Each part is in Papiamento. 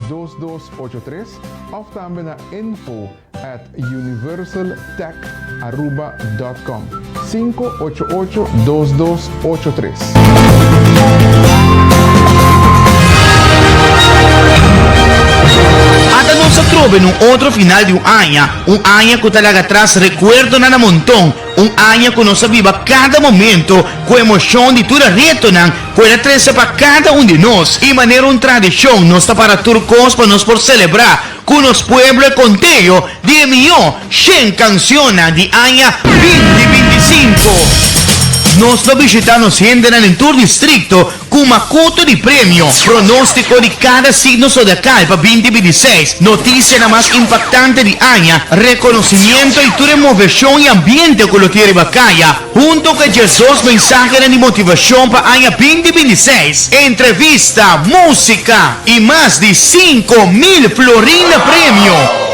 2283 of tambe na info at universaltecharuba.com. 588 2283. Ata nos a trobe na un otro final di un aña, un aña cu ta laga atras recuerdonan a monton, un aña cu nos a biba cada momento cu emocion di tur e retonan cu el a trece pa cada un di nos. Y manera un tradicion nos ta para tur cos pa nos por celebra Ku nos pueblo e konteo di e mihó shen kanshonnan di aña 2025. Nos lo bishitá nos hendenan den tur distrikto ku makuto di premio, pronóstiko di kada signo zodiakal pa 2026, notisianan mas impaktante di aña, rekonosimiento i tur e moveshon i ambiente ku lo tin riba kaya. Hunto ku e 12 mensahenan di motivashon pa aña 2026, entrevista, músika i mas di 5000 florin na premio.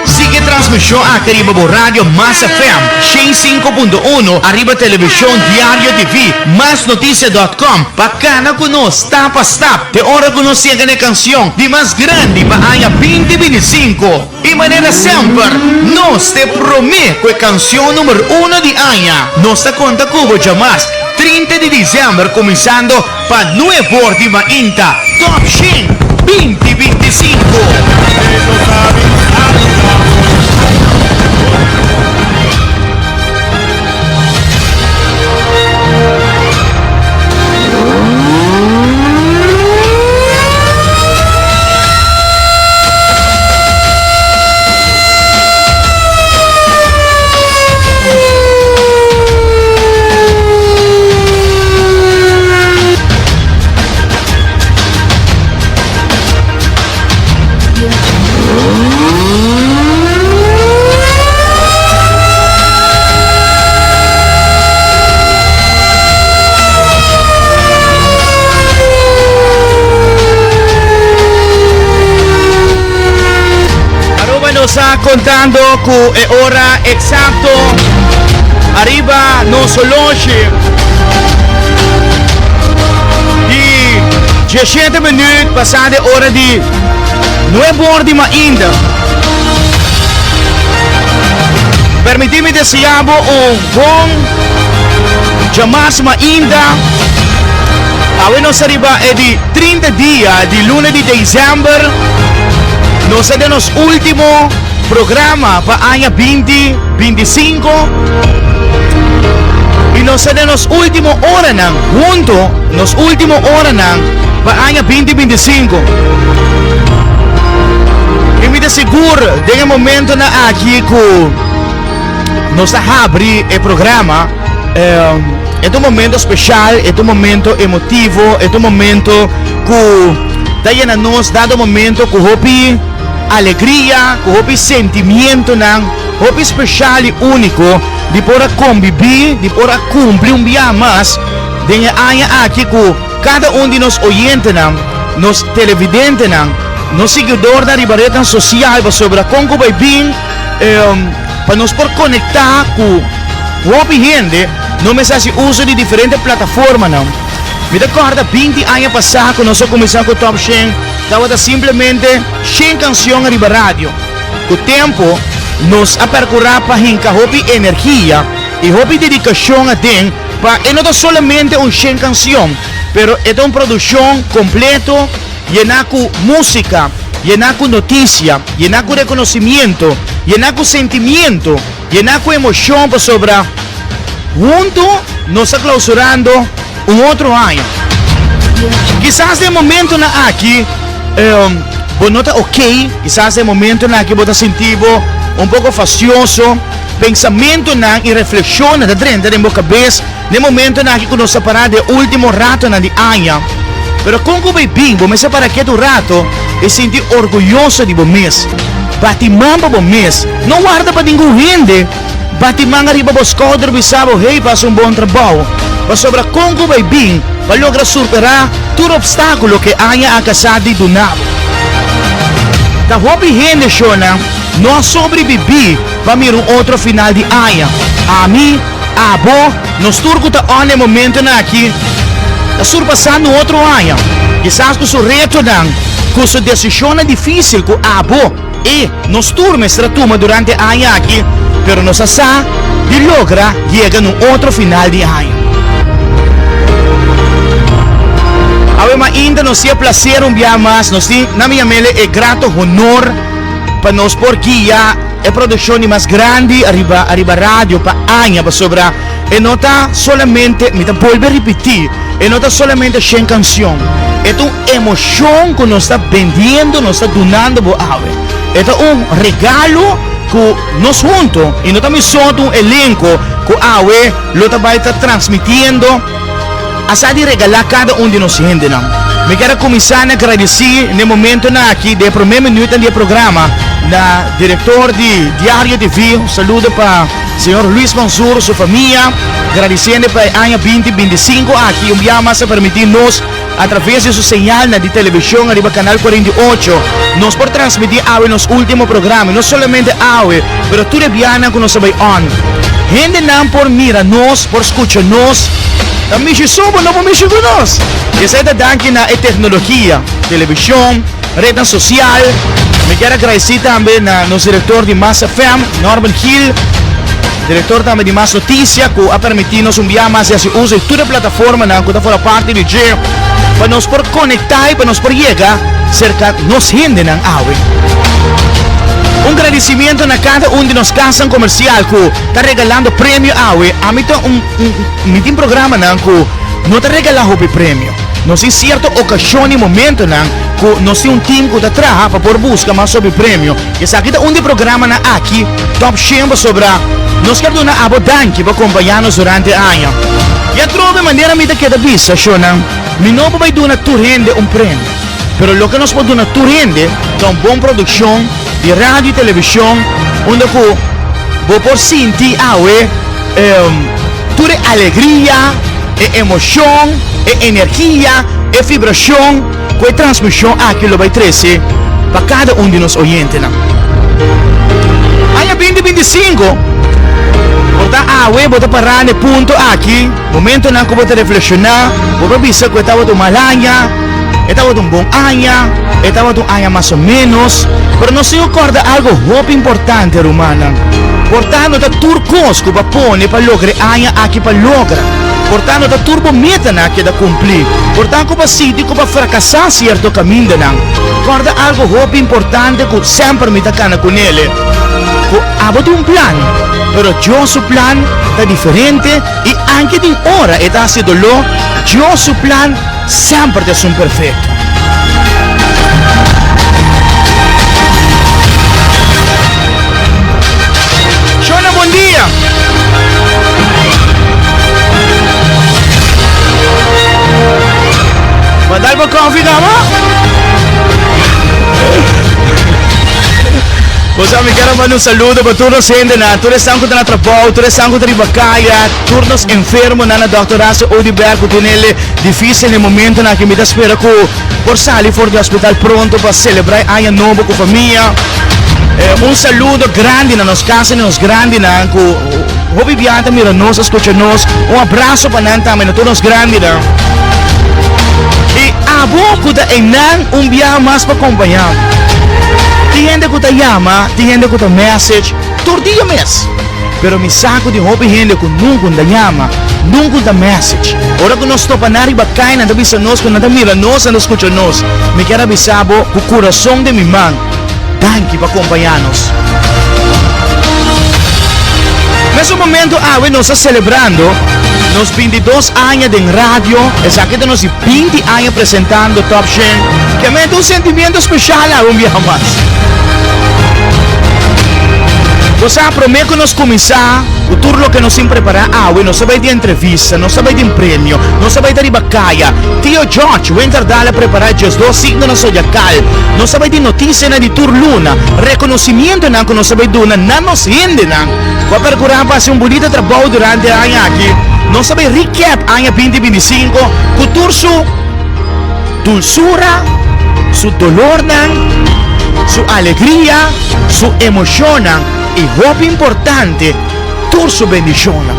Sigui e transmishon aki riba bo radio Mas FM 105.1, ariba televishon Diario TV, masnoticia dot com pa kana ku nos stap pa stap te ora ku nos yega na e kansion di mas grandi pa aña 2025. I manera semper, nos ta e promé ku e kansion number uno di aña. Nos ta konta ku bo djamas, 30 di disièmber kuminsando pa nueb'or di mainta. Top Shen 2025. Aruba nos a contando cu e ora exacto ariba nos holoshi di 17 minuut pasa de ora di 9 or di mainta. Permiti mi desea bo un bon djamas mainta. Awe nos ariba e di 30 dia di luna di december. Nos ta den nos ultimo programa pa aña 2025. Y nos ta den nos ultimo oranan hunto, nos ultimo oranan pa aña 2025. Y mi ta sigur den e momentonan aki cu nos ta habri e programa, e ta un momento special, e ta un momento emotivo, e ta un momento cu ta yena nos dado momento cu hopi alegria, cu hopi sentimientonan, hopi special y unico di por a conbibi, di por a cumpli un bia mas den e aña aki cu cada un di nos oyentenan, nos televidentenan, nos siguidornan riba rednan social pasobra con cu bay bin pa nos por conecta cu hopi hende no mester haci uso di diferente plataformanan. Mi ta corda 20 aña pasa cu nos a cuminsa cu Top Shen tabata simplemente shen cancion ariba radio. Cu tempo nos a percura pa hinca hopi energia y hopi dedicacion aden pa e no ta solamente un shen cancion pero e ta un produccion completo Yená ku músika, yená ku notisia, yená ku rekonosimiento, yená ku sentimiento, yená ku emoshon pasobra huntu nos ta klausurando un otro aña. Kisas den momentonan aki bo no ta okey, kisas den momentonan aki bo ta sinti bo un poko fastioso, pensamentonan i reflekshonnan ta drenta den bo kabes. N'e momentonan aki ku nos ta pará den e último ratonan di aña, pero kon ku bay bin bo mester para ketu un rato i sinti orguyoso di bo mes. Bati man pa bo mes, no warda pa ningun hende bati man ariba bo skouder bisa bo hey bo hasi un bon trabou. Pasobra kon ku bay bin pa logra surperá tur opstákulo ku e aña a kasá di duna bo. Ta hopi hende shona no a sobribibí pa mira un otro final di aña. Ami. Abo, nos tur ku ta on e momentonan aki, ta surpasando un otro aña, kisas ku su retonan. Ku su desishonnan difísil ku abo i nos tur mester a tuma durante e aña aki, pero nos a sa di logra yega na un otro final di aña. Awe mainta nos tin e plaser un bia mas, nos tin na mi yam'el e grato honor pa nos por guia e produccion di mas grandi ariba ariba radio pa aña, pasobra e no ta solamente, mi ta bolbe ripiti, e no ta solamente shen cancion, e ta un emocion cu nos ta bendiendo, nos ta dunando bo awe. E ta un regalo cu nos hunto, y no ta mi so, ta un elenco cu awe lo ta bay ta transmitiendo, a sa di regalá kada un di nos hendenan. Mi kier a kuminsá na gradisí n'e momentonan aki den e promé minuutnan di e programa na direktor di Diario TV, un saludo pa señor Luis Mansur, su famia, gradisiendo pa e aña 2025 aki un bia mas a permití nos a traves di su señalnan di televishon ariba Canal 48 nos por transmití awe nos último programa y no solamente awe pero tur e bianan ku nos a bai on. Hendenan por mira nos, por skucha nos, ta mishi so bo no por mishi ku nos. Y esei ta danki na e teknologia, televishon, rednan sosial. Mi kier a gradisí tambe na nos direktor di Mas FM, Norman Gil, Direktor tambe di Mas Noticia ku a permití nos un bia mas di hasi uso di tur e plataformanan ku ta forma parti di dje pa nos por konektá i pa nos por yega serka nos hendenan awe. Un gradisimiento na kada un di nos kasnan komersial ku ta regalando premio awe. Ami ta un mi tin programanan ku no ta regalá hopi premio. Nos tin sierto okashon i momentonan ku nos tin un tim ku ta traha pa por buska mas hopi premio. Esaki ta un di programanan aki Top Shen pasobra nos kier duna abo danki pa kompañá nos durante e aña. I atrobe manera mi ta keda bisa, shownan, mi no por bai duna tur hende un premio, pero loke nos por duna tur hende ta un bon produkshon di radio i televishon unda ku bo por sinti awe tur e alegria, e emoshon, e energia, e vibrashon. Ku e transmishon aki lo bai trese pa kada un di nos oyentenan. Aña 2025 por ta awe bo ta pará na e punto aki, momentonan ku bo ta reflekshoná, bo por bisa ku e tabata un mal aña, e tabata un bon aña, e tabata un aña mas o ménos, pero nos tin ku kòrda algu hopi importante, rumannan, por ta no ta tur kos ku bo a pone pa logra e aña aki pa logra. Por ta no ta tur bo metanan a keda kumplí. Por ta ku bo a sinti ku bo a frakasá sierto kamindanan. Kòrda algu hopi importante ku semper mi ta kana kunele, ku abo tin un plan, pero Dios su plan ta diferente i anke tin ora e ta hasi doló, Dios su plan semper ta esun perfekto. Shona bon dia. Bo dal bo koffie kaba? Bo sa mi quiero manda un saludo pa tur nos hendenan, tur esnan ku ta na trabou, tur esnan ku ta riba kaya, tur nos enfermonan na Dòkter Horacio Oduber ku tin el difícil na e momentonan aki. Mi ta spera ku por sali for di hospital pronto pa celebra e aña nobo ku famia. Un saludo grandi na nos casa y na nos grandinan ku hopi biaha ta mira nos, a scucha nos. Un abrazo pa nan tambe, na tur nos grandinan. Y abo ku ta einan un biaha mas pa compaña. Tin hende ku ta yama, tin hende ku ta message tur dia mes. Pero mi sa ku tin hopi hende ku nunka un ta yama, nunka un ta message. Ora ku nos topa nan riba kai, nan ta bisa nos ku nan ta mira nos, nan ta skucha nos. Mi kier a bisa bo ku kurason den mi man, danki pa kompañá nos. Mesun momento awe nos ta selebrando nos 22 aña den radio, esaki ta nos di 20 aña presentando Top Shen, ke men ta un sentimiento speshal awe un biaha mas. Bo sa, promé ku nos kuminsá ku tur loke nos tin prepará awe, nos ta bai di entrevista, nos ta bai den premio, nos ta bai ta riba kaya. Tio George Winterdal a prepará diesdos signonan zodiakal. Nos ta bai di notisianan di tur luna, rekonosimientonan ku nos ta bai duna na nos hendenan ku a perkurá pa hasi un bunita trabou durante e aña aki. Nos ta bai recap aña 2025 ku tur su. Dulsura, su dolornan, su alegria, su emoshonnan i hopi importante, tur su bendishonnan.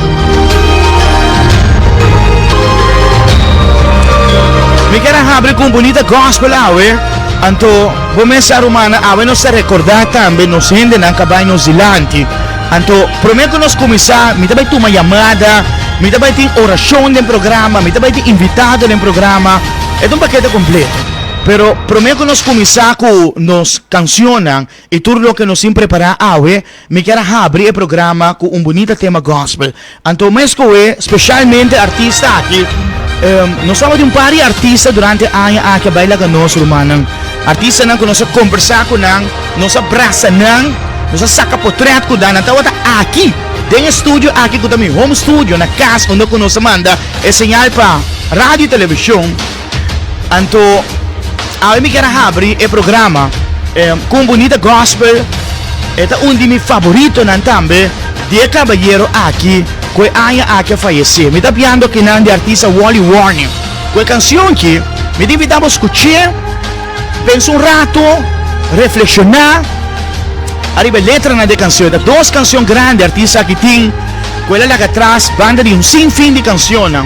Mi kier a habri ku un bunita gospel awe. Anto bo mes sa rumannan awe nos ta rekordá tambe nos hendenan ku a bai nos dilanti. Anto promé ku nos kuminsá mi ta bai tuma yamada, mi ta bai tin orashon den programa, mi ta bai tin invitado den programa, e ta un pakete kompleto. Pero promé ku nos kuminsá ku nos kanshonnan i tur loke nos tin prepará awe, Mi kier a habri e programa ku un bunita tema gospel. Anto mi a skohe speshalmente artista aki. Nos tabata un par di artista durante e aña aki a bai laga nos rumannan. Artistanan ku nos a kombersá ku nan, nos a brasa nan, nos a saka potrèt ku nan. Nan tabata aki den e studio aki ku ta mi home studio na kas unda ku nos a manda e señal pa radio i televishon. Anto awe mi kier a habri e programa ku un bunita gospel. E ta un di mi favoritonan tambe di e kabayero aki ku e aña aki a fayesé. Mi ta piando kinan di artista Wally Warning. Ku e kansion aki mi ta invitá bo skuch'é, pensa un rato, reflekshoná ariba e letranan di e kansion. E ta dos kansion grandi artista aki tin ku el a laga atras banda di un sinfin di kansionnan.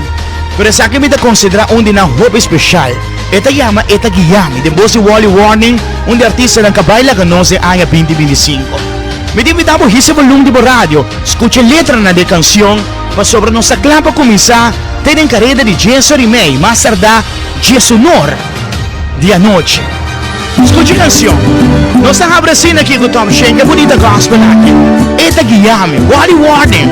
Pero esaki mi ta konsiderá un di nan hopi speshal. E ta yama E Ta Guia Mi, den bos di Wally Warning, un di artistanan ku a bai laga nos den aña 2025. Mi ta invitá bo hisa e volum di bo radio, skucha e letranan di e kansion, pasobra nos ta kla pa kuminsá te den kareda di djes or i mei, mas tardá djesunor di anochi. Skucha e kansion. Nos ta habri asina aki ku Tom Schenk, e bunita gospel aki. E ta guia mi. Wally Warning.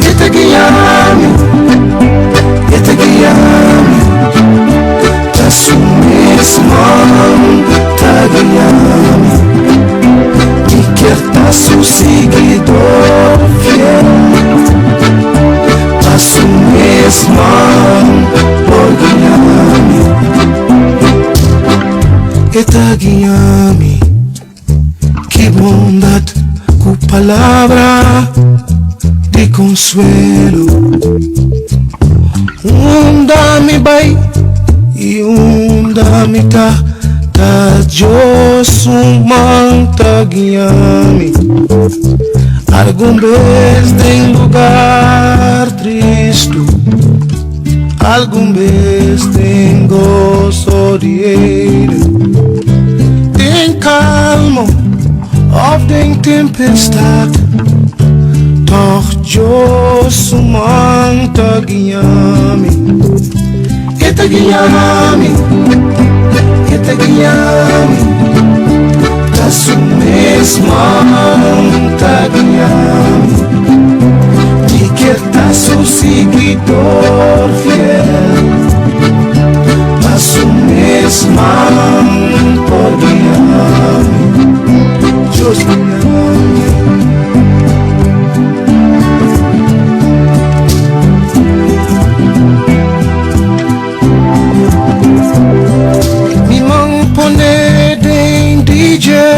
E ta guia mi, e ta guia mi. Ta su mes man ta guia mi. Mi kier ta su siguidor fiel. Ta su mes man por guia mi. E ta guia mi. Ki bondat ku palabra di konsuelo. Unda mi bai i unda mi ta, ta Dios su man ta guia mi. Algun bes den lugar tristu, Algun bes den goso di aire, Den kalmo of den tempestat, Tòg Dios su man ta guia mi. E ta guia mi, e ta guia mi, Ta su mes man ta guia mi. Mi kier Ta su siguidor fiel, pa su mes man por guia mi. Dios guia mi. Mi man pone den di dje,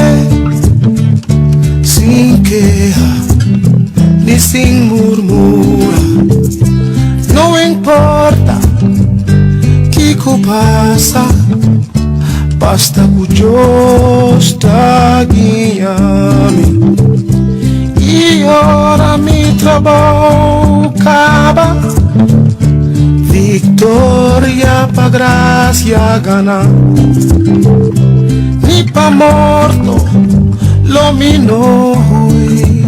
sin keha ni sin murmura. No importa kiko pasa, basta ku Dios ta guia mi. I ora mi trabou kaba, Victoria pa gracia gana. Ni pa morto lo mi no hui,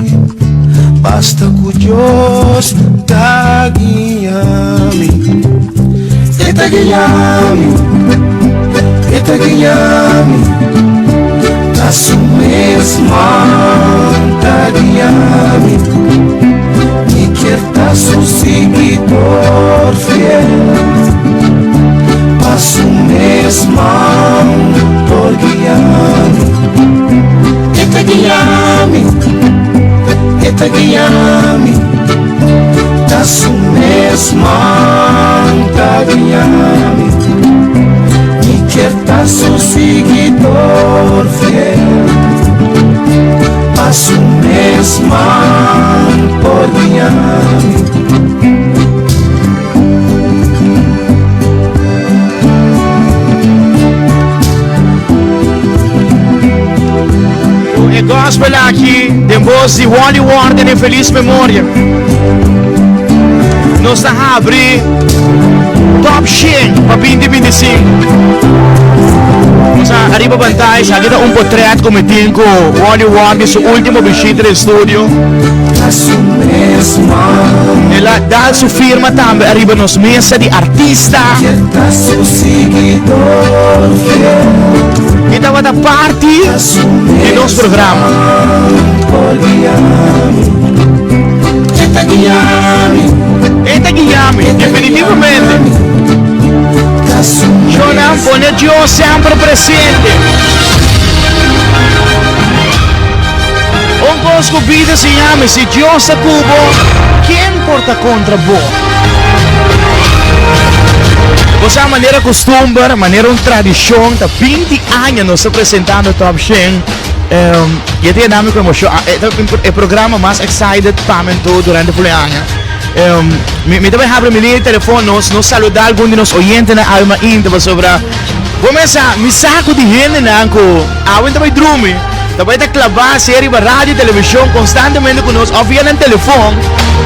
Basta cu Dios ta guia mi. E ta guia mi, e ta guia mi, Ta su mes man ta guia mi. Mi kier ta su siguidor fiel, Pa su mes man por guia mi. E ta guia mi, e ta guia mi, Ta su mes man ta guia mi. Mi kier ta su siguidor fiel, Pa su mes man por guia mi. gospel aki den bos di Wally Warden en feliz memoria. Nos ta habri Top 100 pa 2025. Nos a ariba pantaya, esaki ta un potret ku mi tin ku Wally Warden su ultimo bishita den studio. El a dal su firma tambe ariba nos mesa di artista. E tabata parti di nos programa. E ta guia mi, definitivamente. Shona, pone Dios semper presente. Un kos ku bida siña mi, si Dios ta ku bo, ken por ta kontra bo? Bo sa manera kustumber, manera un tradishon, ta 20 aña nos ta presentando Top 100. Um, y e ta yena mi ku emoshon. Ah, e ta e programa mas excited pa mi anto durante fule aña. Um, mi, mi ta bai habri mi liña di telefon, nos, nos saluda algun di nos oyentenan awe mainta pasobra bo mesa mi sa ku di hendenan ku awe ta bai drumi. Ta bai ta klabá sea riba radio, televishon konstantemente ku nos òf via nan telefòn.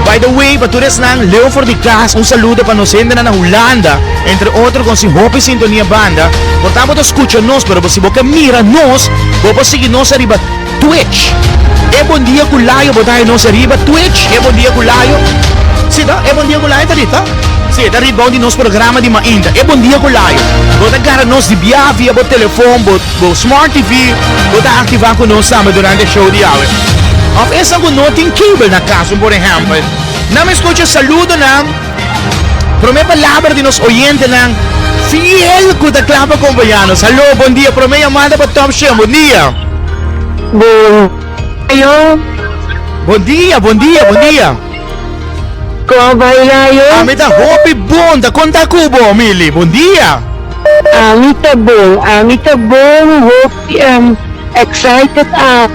By the way, pa tur esnan leu for di kas, un saludo pa nos hendenan na Hulanda, entre otro kon sin hopi sintonia banda. Por ta bo ta skucha nos, pero si bo ke mira nos, bo por sigui nos ariba Twitch. E Bon Dia ku Layo bo ta haña nos ariba Twitch, E Bon Dia ku Layo. Si ta, E Bon Dia ku Layo ta rit, ta? Si, e ta rit bou di nos programa di mainta, E Bon Dia ku Layo. Bo ta gara nos di bia via bo telefon, bo. Bo Smart TV bo ta aktivá ku nos tambe durante e show di awe. Òf esnan ku no tin cable na kas, un por ehèmpel. Nan mi skucha saludonan, promé palabra di nos oyentenan fiel ku ta kla pa kompañá nos. Haló, bon dia. Promé yamada pa Top Shen. Bon dia. Bon dia. Bon dia, bon dia, bon dia. Kon a bai Layo? Ami ta hopi bon, ta konta ku bo, Mili. Bon dia. Ami ta bon, ami ta bon, hopi excited a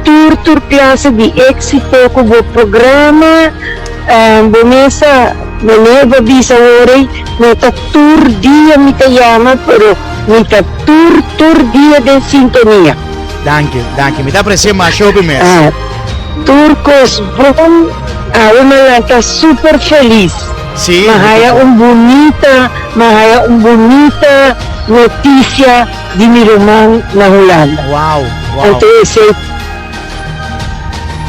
tur tur clase di exito cu bo programa. Bo mesa, manera bo bisa awor, no ta tur dia mi ta yama, pero mi ta tur tur dia den sintonia. Danki, danki. Mi ta aprecia masha hopi mes. Tur kos bon, awe mi lanta super felis. Sí. Mi haya un bunita, mi haya un bunita noticia di mi ruman na Hulanda. Wow, wow. Anto esei.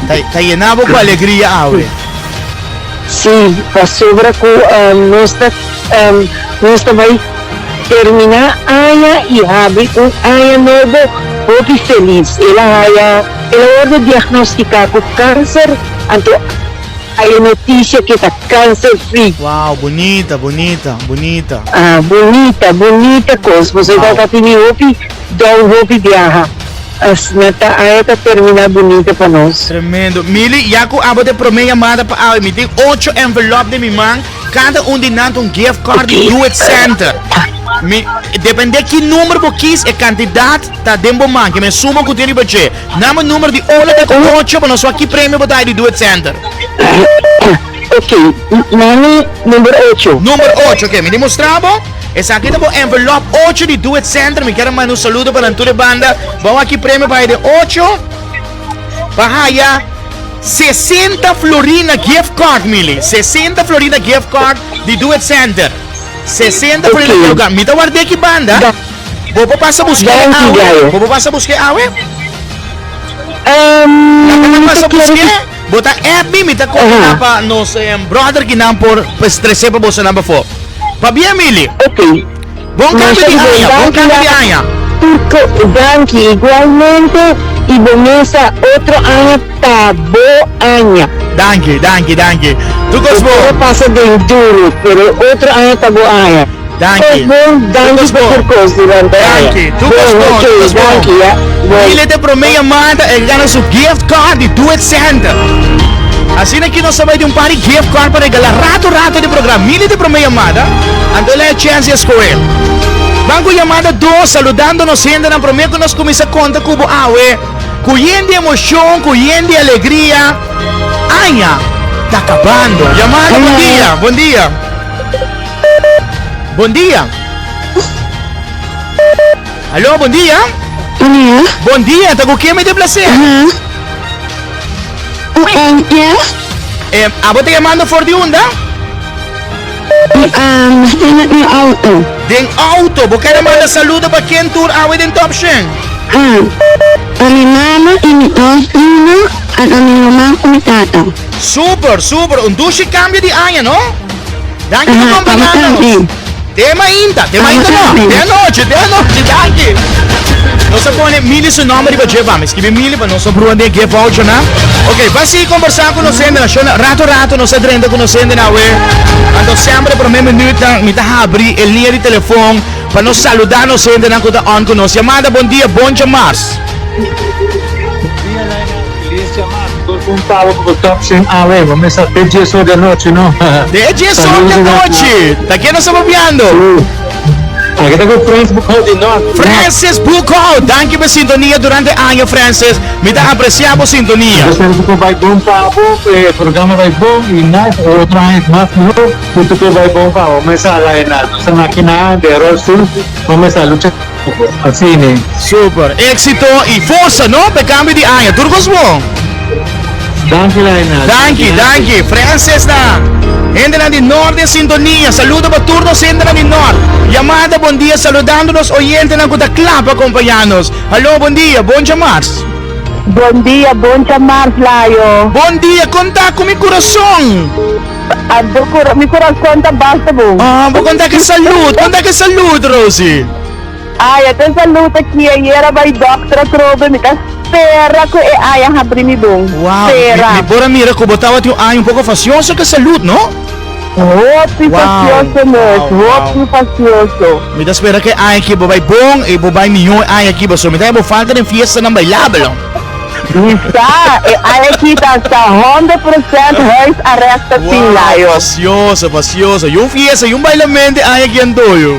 Ta, ta yena bo ku alegria awe. Sí, pasobra ku nos ta, nos ta bai terminá aña i habri un aña nobo hopi felis. El a haya. El a wòrdu diagnosticá ku kanser, anto a e notisia ku e ta kanser free. Wow, bunita, bunita, bunita. Ah, bunita, bunita kos. Boso Wow. ta tini hopi dou, hopi biaha. Asina ta aña ta terminá bunita pa nos. Tremendo. Mili, ya ku abo ta e promé yamada pa awe, mi tin ocho envelop den mi man. Kada un di nan ta un gift card di Do It Center. Mi, depende ki number bo kies, e kantidat ta den bo man. Ke men suma ku tin riba dje. Nan bo number di ola te ku ocho pa nos wak ki premio bo ta hay di Do It Center. Ok, mami number ocho. Number ocho, ok. Mi di mustra bo. Esaki ta bo envelop ocho di Do It Center. Mi kier a manda un saludo pa nan tur e banda. Bo wak ki premio pa hay den ocho. Pa haya 60 Florina gift card, Mili. 60 Florina gift card di Do It Center. 60 Florina gift card. Mi ta ward'é aki banda. Bo por pasa busk'é awe? Bo por pasa busk'é awe? Laga nan pasa busk'é. Bo ta app mi, mi ta coordiná pa nos brother kinan por tres'é pa bosonan pafó. Pabia, Mili? Bon cambio di aña, bon cambio di aña. Turco, danki igualmente y bo mesa otro aña ta bo aña. Danki, danki, danki. Tur cos bon. Bo pasa den duro, pero otro aña ta bo aña. Danki. Cos bon, danki pa tur cos durante aña. Danki, tur cos bon, tur cos bon. Danki, ya. Mile ta e prome yamada, el gana su gift card di Do It Center. Asina ki nos ta bai di un par di gift card pa regala rato rato di programa. Mile ta e prome yamada, anto el a e chance di escohe. Ban cu yamada dos, saludando nos hendenan prome cu nos cuminsa conta cu bo awe. Cu yen di emocion, cu yen di alegria, aña ta cabando. Yamada, bon dia, bon dia. Bon dia. Aló, bon dia. Bon dia. Bon dia, ta ku ken mi tin placer? Un yeah. Eh, abo ta yamando for di unda? Um, den mi auto. Den auto. Bo kere manda saludo pa ken tur awe den Top Shen? Ah, pa mi mama y mi dos primo, anto mi ruman cu mi tata. Super, super. Un dushi cambio di aña, no? Danki pa Aha, pa bo acompaña nos. tambe. Te mainta, te Pa bo mainta no. tambe. Te anochi, te anochi. Danki. Nos a pone Mili su nomber riba dje pa mi. Skibi Mili pa nos no brua den gift voucher na. Ok, pa sigui conversa cu nos hendenan. Shona, rato rato nos a drenta cu nos hendenan awe. Anto semper e prome minuutnan mi ta habri e linea di telefon pa nos saluda nos hendenan cu ta on cu nos. Yamada, bon dia, bon djamars. Bon dia Lionel, feliz djamars. Tur un pabo pa bo top shen awe, bo mester te djes or di anochi no. Te djes or di anochi, ta ken nos ta papiando? Aki ta ku Frans Boekhout di Nort. Francis Boekhout, danki pa e sintonia durante aña Francis, mi ta aprecia bo sintonia. Mi ta spera ku por bai bon pa bo, ku e programa bai bon y nice, e otro aña es mas mihor, ku tur por bai bon pa bo. Mesa Lionel, nos ta na kina den rolstoel, bo mesa lucha. Asina. Super. Éxito y forsa, no? P'e cambio di aña. Tur cos bon. Danki Lionel. Danki, danki. Francis na. Hendenan di Noord den sintonia. Saludo pa tur nos hendenan di Noord. Yamada bon dia saludando nos oyentenan cu ta cla pa acompaña nos. Hallo, bon dia. Bon djamars. Bon dia, bon djamars Layo. Bon dia, con ta cu mi curason? Bo cura, mi curason ta basta bon. Ah, bo conta ke salud, conta ke salud, Rosie. Ay, e ta salud aki, ayera bai dokter atrobe, mi ta spera cu e aya habri mi bon. Wow, Spera. mi, mi por a mira cu bo tabatin un aña un poco facioso ke salud, no? Hopi Wow, facioso mes, wow, wow. hopi facioso. Mi ta spera ke aña aki bo bai bon y bo bai miho e aña aki, pasobra mi ta bo falta den fiestanan bailabel. Mi sa, e aña aki ta hasta 100% huisarrest ta tin, Wow, Layo. facioso, facioso. Y un fiesta y un bailamente aña aki antoyo.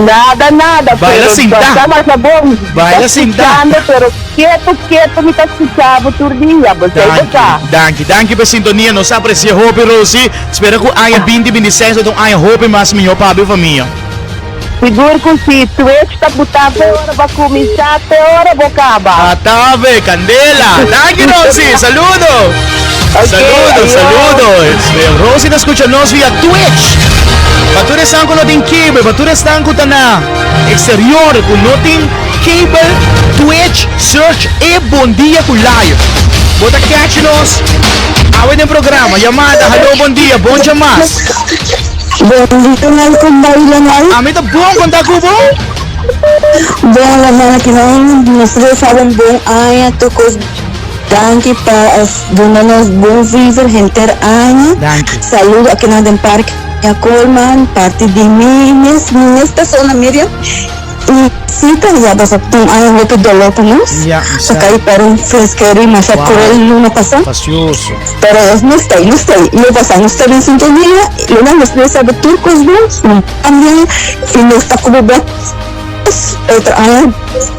Nada, nada, Baila pero sinta. ta masha bon. Mi ta Baila sinta. scuchando, pero keto, keto mi ta scucha bo tur dia. Bo sa, bo sa. Danki, danki, danki pa e sintonia. Nos a aprecia hopi, Rosie. Spera cu aña 2026 lo ta un aña hopi mas miho pa bo y famia. Sigur ku si, Twitch ta buta te ora bo a kuminsá te ora bo kaba. Atave, kandela. Danki Rosie, saludo. Ok, Saludo, ayo. saludo. Rosie ta skucha nos via Twitch. Pa tur esnan ku no tin cable, pa tur esnan ku ta na exterior ku no tin cable, Twitch, search E Bon Dia ku Layo. Bo ta catch nos awe den programa. Yamada, hallo, bon dia, bon djamas. Bon dia Malcolm baila mal. Ami ta bon con ta cu bo. Bon la mana ki nan nos ta desea un bon aña tur cos danki pa duna nos bon viver henter aña Danki. saludo akinan den parke Coleman parti di mi mes mi mes persona Miriam y si ta ya pasa un aña hopi dolor pa nos Ya, mi sa. pa kai per un fresquero y masha Wow. cruel luna pasa. Pacioso. Pero nos ta ei, nos ta ei. Lo pasa, nos ta den sintonia, lo nan nos mester sabe tur cos bon, también si nos ta como bek otro aña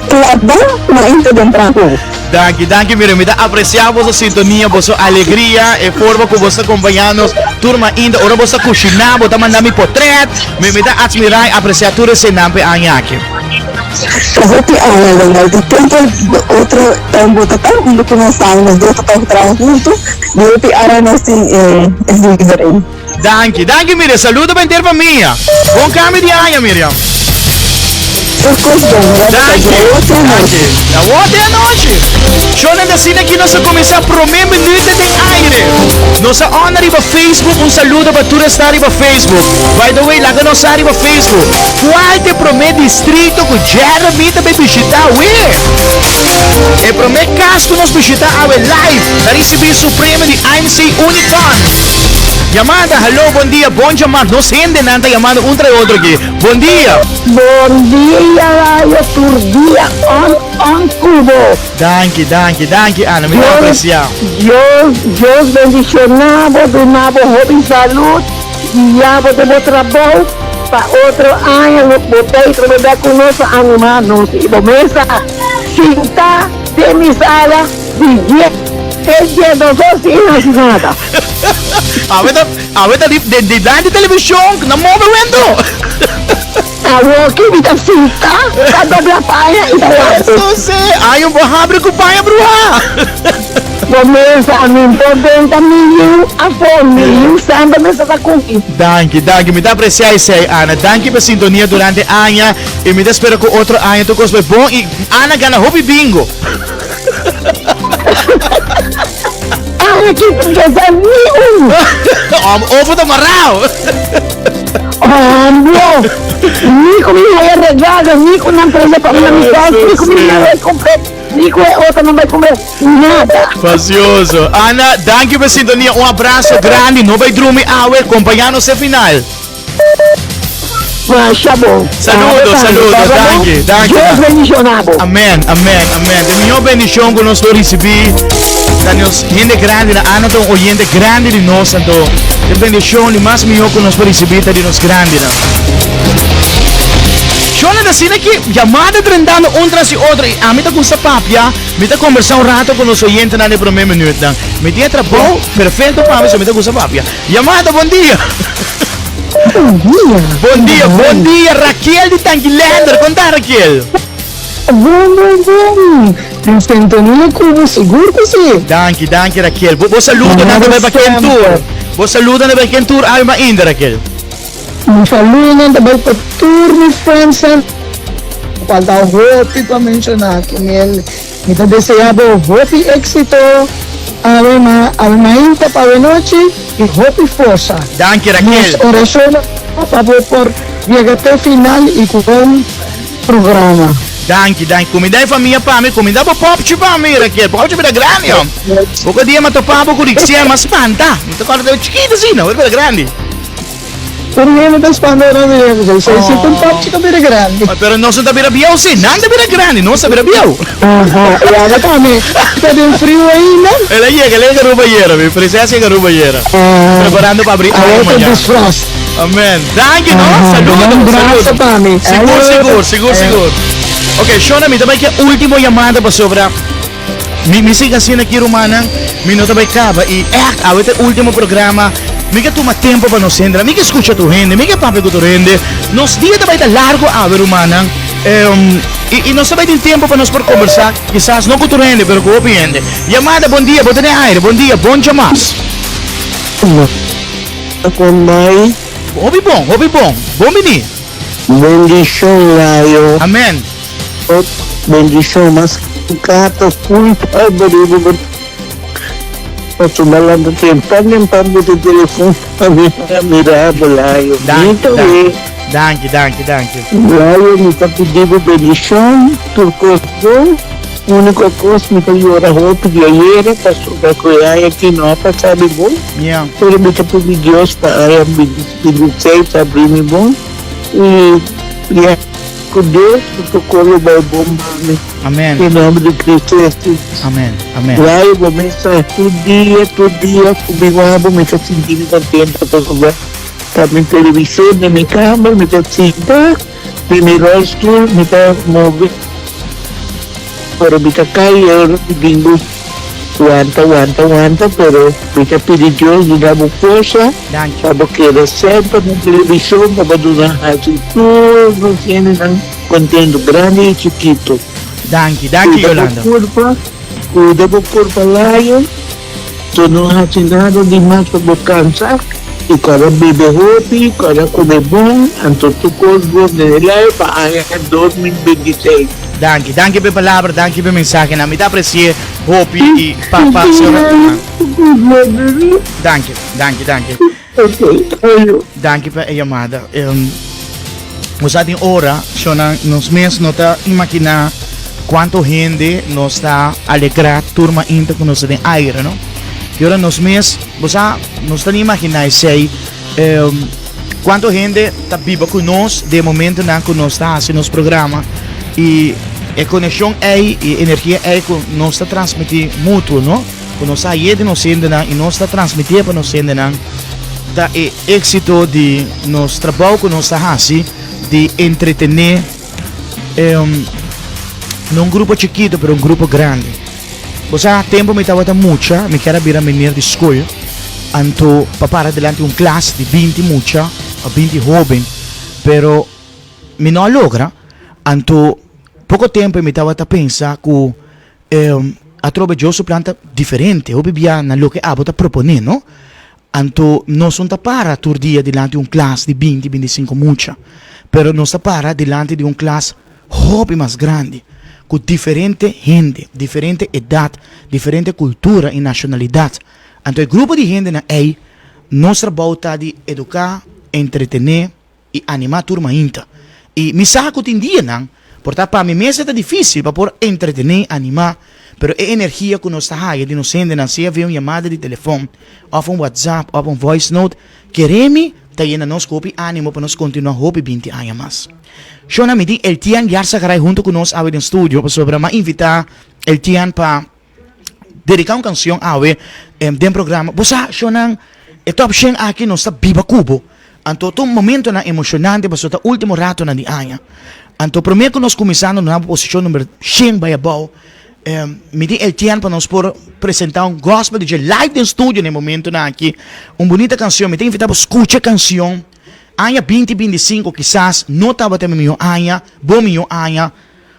claba mainta den traho. Danki, danki Miriam. Mi ta aprecia boso sintonia, boso alegria, e forma cu boso ta acompaña nos tur mainta. Ora boso ta cushina, bo ta manda mi potret. Mi mi ta admira y aprecia tur esenan p'e aña aki. Ta hopi aña Leonel, di tempo otro bo ta ta hunto cu nos tambe, nos dos ta ta traha hunto, di hopi aña nos tin e visa ei. Danki, danki Miriam, saludo pa henter famia. Bon cambio di aña Miriam. Tur cos bon, Danki, danki. Awor te anochi. Shownan di asina aki nos a cuminsa prome minuut den aire. Nos a on ariba Facebook, un saludo pa tur esnan riba Facebook. By the way, laga nos sa riba Facebook. Cual ta e prome distrito cu Jeremy ta bay bishita awe? E prome cas cu nos bishita awe live ta ricibi su premio di IMC Unicon. Yamada, Hallo, bon dia, bon djamar. Nos hendenan ta yamando un tra e otro aki. Bon dia. Bon dia Rayo tur dia on on cu bo. Danki, danki, danki Ana, mi ta aprecia. Dios, Dios bendiciona bo, duna bo hopi salud, guia bo den bo trabou pa otro aña lo bo ta y trobe bek cu nos pa anima nos y bo mesa sinta den mi sala di dies 12 or sin haci nada. Awe ta, awe ta di, di, di, di television, na move wendo. Awoki mi ta sinta, ta dobla paña i ta wak. Eso si, ay un bo habri ku paña bruha. Bo mesa, mi por benta mi yu afó, mi yu semper mester ta ku mi. Danki, danki, mi ta aprecia esei, Ana. Danki pa sintonia durante aña i mi ta spera ku otro aña tur kos bai bon i Ana gana hopi bingo. Ana ki kesa ni un. Om ofo ta marao. Ombro, ni ku mi haya regalo, ni ku nan trese pa mi na mi kas, ni ku mi no bai kumpre, ni ku e otro no bai kumpre, nada. Fasioso. Ana, danki pa sintonia. Un abraso grandi. No bai drumi awe. Kompaña nos e final. Masha bon. Saludo, saludo. Danki, danki. Dios bendiciona bo. Amen, amen, amen. E mihó bendicion ku nos por risibí ta nos hende grandi. Na Ana ta un oyente grandi di nos, anto e bendicion di mas mihó ku nos por risibí ta di nos grandinan. Shona ta asina ki yamada drentando un tras di otro i ami ta gusta papia, mi ta kombersá un rato ku nos oyentenan den promé minütnan. Mi tin e trabou perfekto pa mi, so mi ta gusta papia. Yamada, bon dia! Bon dia. Bon dia, bon dia Raquel di Tanguilender. Kon ta Raquel? Bon, bon, bon. Den sintonia ku bo, sigur ku si. Danki, danki Raquel. Bo, bo saludonan ta bai pa ken tur? Bo saludonan ta bai ken tur awe mainta Raquel? Mi saludonan ta bai pa tur mi friendsnan. Falta hopi pa menshoná ki mi Mi ta desea bo hopi exito awe ma awe mainta pa awe nochi y hopi forsa. Danki Raquel. Nos oracion pa bo por yega te final y cu bon programa. Danki danki cuminda e famia pa mi cuminda bo popchi pa mi Raquel popchi bira grandi hom poco dia mi a topa bo cu Rixia mi a spanta mi ta corda chikito asina awor bira grandi. Tur hende ta spanta ora mi yega ku esei. Si ta un popchi ta bira grandi. Pero nos no ta bira bieu si. Nan ta bira grandi, nos ta bira bieu. Aha, i abo tambe ta den friu ainda? El a yega, el a yega Aruba ayera, mi prinses yega Aruba ayera. Preparando pa abri aña Awor ta mañana. disfraz. Amen. Danki no. Aha, Saludo, un brasa saludo. pa mi. Sigur, sigur, sigur, sigur. Ok, Shona, mi ta bai ke ultimo yamada pasobra Mi mi sigui asina aki rumannan, mi no ta bai kaba i ègt awe ta e último programa, mi ke tuma tempu pa nos hende, mi ke skucha tur hende, mi ke papia ku tur hende, nos dia ta bai ta largu awe rumannan, i i nos ta bai tin tempu pa nos por kombersá, kisas no ku tur hende pero ku hopi hende. Yamada, bon dia, bo ta den aire, bon dia, bon djamas. Kon bai? Hopi bon, hopi bon, bon bini. Bendishon Layo. Amen. Tot bendishon mas carta full pa bariba bo pasobra lanta tempan tempan bo ta telefon pa mi mira bo Layo Danki, mi ta we. danki, danki, danki. Layo mi ta pidi bo bendishon tur kos bon uniko kos mi ta yora hopi di ayera pasobra ku e aña aki no a pasa mi bon pero mi ta pidi Dios pa aña 26 ta abri mi bon y ya. Ku Dios su sokoro bai bon pa mi. Amen. Den nomber di Cristo Jesus. Amen. Amen. Layo bo mesa tur dia, tur dia ku mi wak bo mi ta sinti mi kontento pasobra ta mi televisor den mi kamer mi ta sinta den mi rolstoel mi ta move ora mi ta kai e ora mi bin bo wanta wanta wanta pero mi ta pidi Dios duna bo forsa. Danki. Pa bo keda semper na televishon pa bo duna hasi tur nos hendenan kontentu, grandi i chikitu. Danki, danki Kuida bo Yolanda. kurpa, kuida bo kurpa layo, so no hasi nada di mas pa bo kansa i kòrda bebe hopi, kòrda kome bon, anto tur kos bon den e layo pa aña 2026. Danki, danki pa e palabra, danki pa e mensahenan. Mi ta apresi'é hopi i pa pa señora. Danki. Danki, danki. Danki pa e yamada. Nos a tin ora, shona, nos mes no ta imaginá kuantu hende nos ta alegrá tur mainta ku nos ta den aire, no? I ora nos mes, bo sa, nos ta ni imaginá esei, kuantu hende ta biba ku nos den e momentonan ku nos ta hasi nos programa i e konekshon ei i e energia ei ku nos ta transmití mutuo, no? Ku nos a haye di nos hendenan i nos ta transmitié pa nos hendenan ta e éksito di nos trabou ku nos ta hasi di entretené no un grupo chikitu pero un grupo grandi. Bo sa tempu mi tabata mucha mi kier a bira meneer di skol anto pa para dilanti un klas di 20 mucha òf 20 hóben pero. Mi no a logra, anto poko tempu mi tabata pensa ku atrobe Dios su plan ta diferente, hopi bia na loke abo ta proponé, no? Anto nos no ta para tur dia dilanti un klas di binti, bintisinko mucha, pero nos ta para dilanti di un klas hopi mas grandi, ku diferente hende, diferente edat, diferente kultura i nashonalidat. Anto e grupo di hendenan ei, nos trabou ta di eduká, entretené i animá tur mainta. I mi sa ku tin dianan por ta pa mi mes e ta difísil pa por entretené, animá, pero e energia ku nos ta haya di nos hendenan, sea via un yamada di telefòn òf un whatsapp òf un voice note, kere mi ta yena nos ku hopi ánimo pa nos kontinuá hopi binti aña mas. Shona, mi tin Eltian Yarzagaray huntu ku nos awe den studio pasobra mi a invitá Eltian pa dedica un cancion awe den programa. Bo sa, shownan, e top shen aki nos ta biba cu bo. Anto ta un momentonan emocionante pasobra ta ultimo ratonan di aña. Anto prome cu nos cuminsa nos na posicion number shen bay abao, mi tin el tiempo pa nos por presenta un gospel DJ live den studio na e momentonan aki. Un bunita cancion. Mi ta invita bo scucha e cancion. Aña binti 25 kisas no tabata mi miho aña, bo miho aña.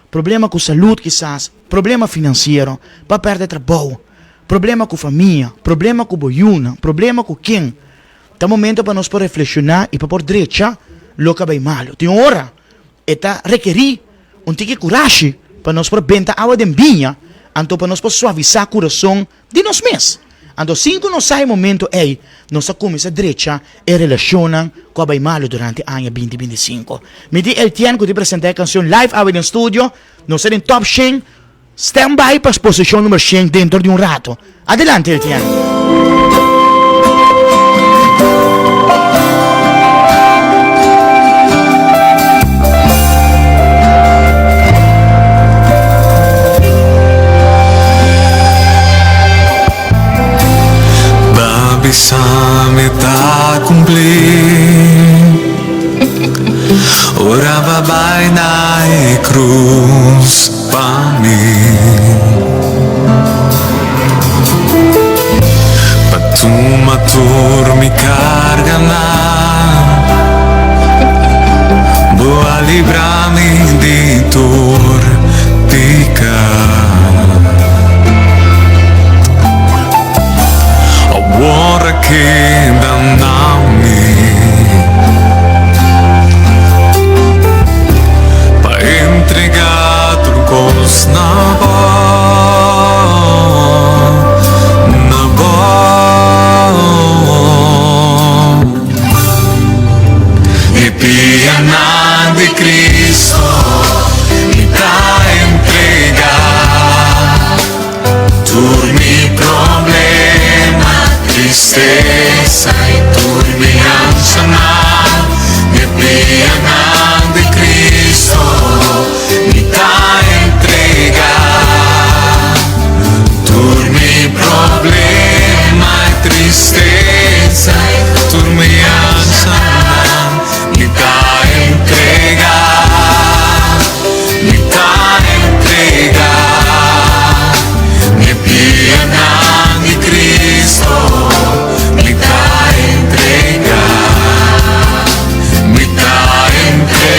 Problema cu salud kisas. Problema finansiero, pa pèrdè trabou, problema ku famia, problema ku bo yunan, problema ku ken. Ta momento pa nos por reflekshoná i pa por drecha loke a bai malu. Tin ora e ta rekerí un tiki kurashi pa nos por benta awa den biña, anto pa nos por suavisá kurason di nos mes. Anto sin ku nos sa e momento ei, nos a kuminsá drecha e relashonnan ku a bai malu durante aña binti 25. Mi tin Eltien ku tin presentá e kanshon live awe den studio. Nos ta den top shen. Stand by pa posishon number shen dentro di un rato. Adelante Eltien. Ba bisa mi ta cumpli Ora ba bai na e cruz pa mi Pa tuma tur mi carganan Bo a libra mi di tur pica Awor a keda na mi Pa entrega tur kos na bo Na bo E pianan di Cristo mi ta entrega Tur mi problema, tristesa i tur mi anshanan Mi pianan di Cristo mi ta entrega Tur mi problema i tristesa i tur mi anshanan mi ta entrega Mi ta entrega Mi pianan di Cristo Mi ta entrega Mi ta entrega.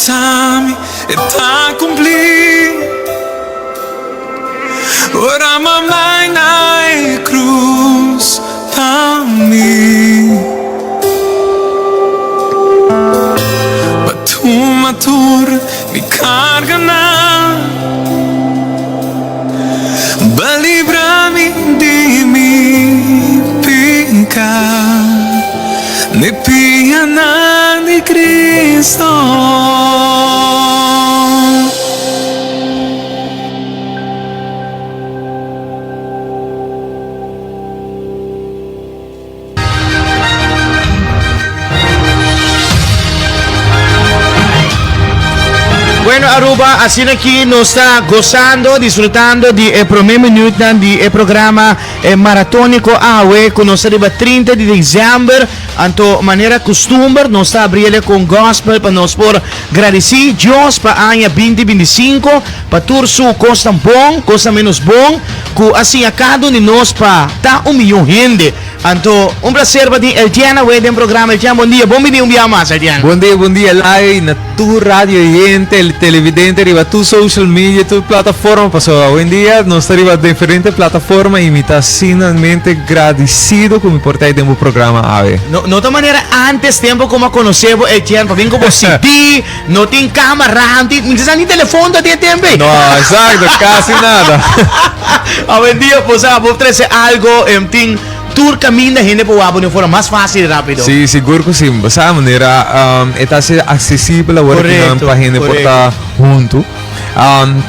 bisami e ta cumpli. Ora m'a bai na e cruz pa mi. Pa tuma tur mi carganan. Ba libra mi di mi pica. N'e pianan di Cristo. Bueno Aruba, asina aki nos ta gozando, disfrutando di e prome minuutnan di e programa e maratónico awe ku nos ta riba 30 di december. Anto manera costumber nos ta abriele con gospel pa nos por Gradisí Dios pa aña binti 25, pa tur su kosnan bon, kosnan ménos bon, ku a siña kada un di nos pa ta un mihó hende. Anto, un plaser pa tin Eltienne awe den programa. Eltienne, bon dia. Bon bini un bia mas, Eltienne. Bon dia, bon dia Lai, na tur radio oyente, televidente riba tur social media, tur plataforma, pasobra awendia nos ta riba diferente plataforma y mi ta sinamente gradicido cu mi por ta den bo programa awe. No, no ta manera antes tempo como a conoce bo Etienne, pa bin cu bo CD, no tin camera, no tin, mi sa ni telefon ta tin e tempo ey. No, exacto, casi nada. Awendia bo sa, bo trece algo, em tin tur caminda hende por wak bo di un forma mas facil y rapido. Sí, sigur cu sí. Bo sa manera, e ta haci accesibel awor cu nan pa hende por ta hunto.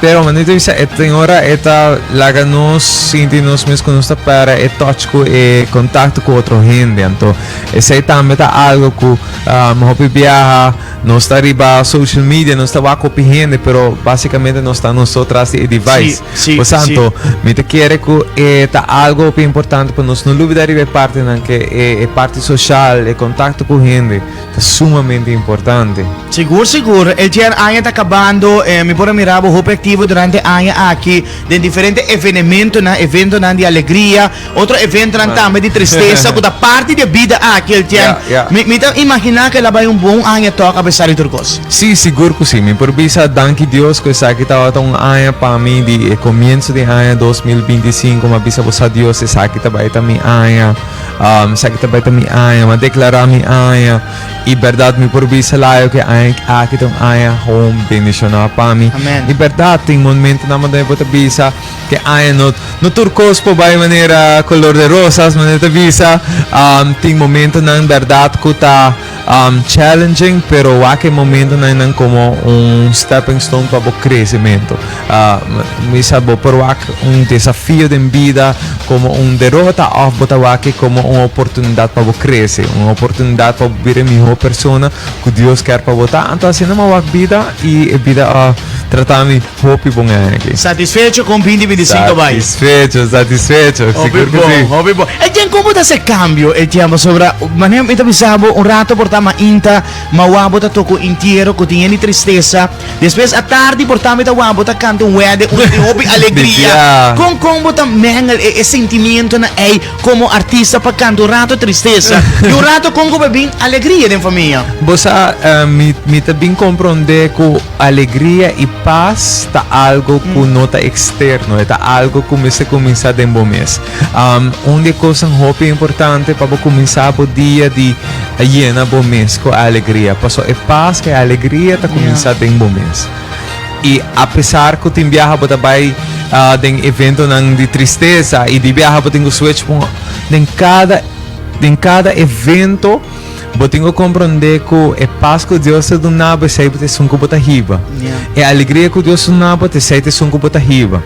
Pero manera ta bisa e tin ora e ta laga nos sinti nos mes ku nos ta pèrdè e touch ku e kontakto ku otro hende. Anto esei tambe ta algo ku hopi biaha nos ta riba social media, nos ta wak hopi hende, pero basikamente nos ta nos so tras di e device. Por tanto, mi ta kere ku e ta algo hopi importante pa nos no lubida riba e partenan ke e parti social, e kontakto ku hende. Ta sumamente importante. Sigur sigur, el djer aña ta kabando, mi por a mira bo hopi aktivo durante aña aki den diferente evenementonan, eventonan di alegria, otro eventonan tambe di tristesa ku ta parti di e bida aki el djer. Mi mi ta imaginá ku el a bai un bon aña tòg apesar di tur kos. Sí, sigur ku sí. Mi por bisa danki Dios ku esaki tabata un aña pa mi di e komienso di aña 2025, mi a bisa bo sa Dios esaki ta bai ta mi aña. Esaki ta bai ta mi aña, mi a deklará mi aña. I bèrdat mi por bisa layo ku e aña aki ta un aña hoon bendishoná pa mi. Amen. I bèrdat tin momentonan bo ta bisa ku e aña no no tur kos por bai manera kolor de rosas manera ta bisa. Tin momentonan bèrdat ku ta challenging pero wak e momentonan nan komo un stepping stone pa bo kresementu. Mi sa bo por wak un desafio den bida komo un derota òf bo ta wak e komo un oportunidat pa bo krese, un oportunidat pa bo bira e mihó persona ku Dios kier pa bo ta. Anto asina mi a wak bida i e bida a trata mi hopi bon aki. Satisfecho kon binti 25 bai? Satisfecho, satisfecho, sigur ku si. Hopi bon, hopi bon. Etienne, kon bo ta hasi e kambio, Etienne? Pasobra manera mi ta bisa bo un rato por ta mainta, mawa bo ta toka un intiero ku tin hende tristesa. Despues atardi por ta mi ta wak bo ta kanta un wede unda tin hopi alegria. Kon kon bo ta mengel e e sentimientonan ei komo artista pa kanta un rato tristesa i un rato kon ku bo bin alegria den famia? Bo sa mi mi ta bin komprondé ku alegria i pas ta algo ku no ta eksterno, e ta algo ku mester kuminsá den bo mes. Un di e kosnan hopi importante pa bo kuminsá bo dia di yena bo mes ku alegria, pasobra e pas ku e alegria ta kuminsá den bo mes. I apesar ku tin biaha bo ta bai den eventonan di tristesa i di biaha bo tin ku switch pa un, den kada den kada evento bo tin ku komprondé ku e pas ku Dios ta duna bo esei ta esun ku bo ta hiba. E alegria ku Dios ta duna bo esei ta esun ku bo ta hiba.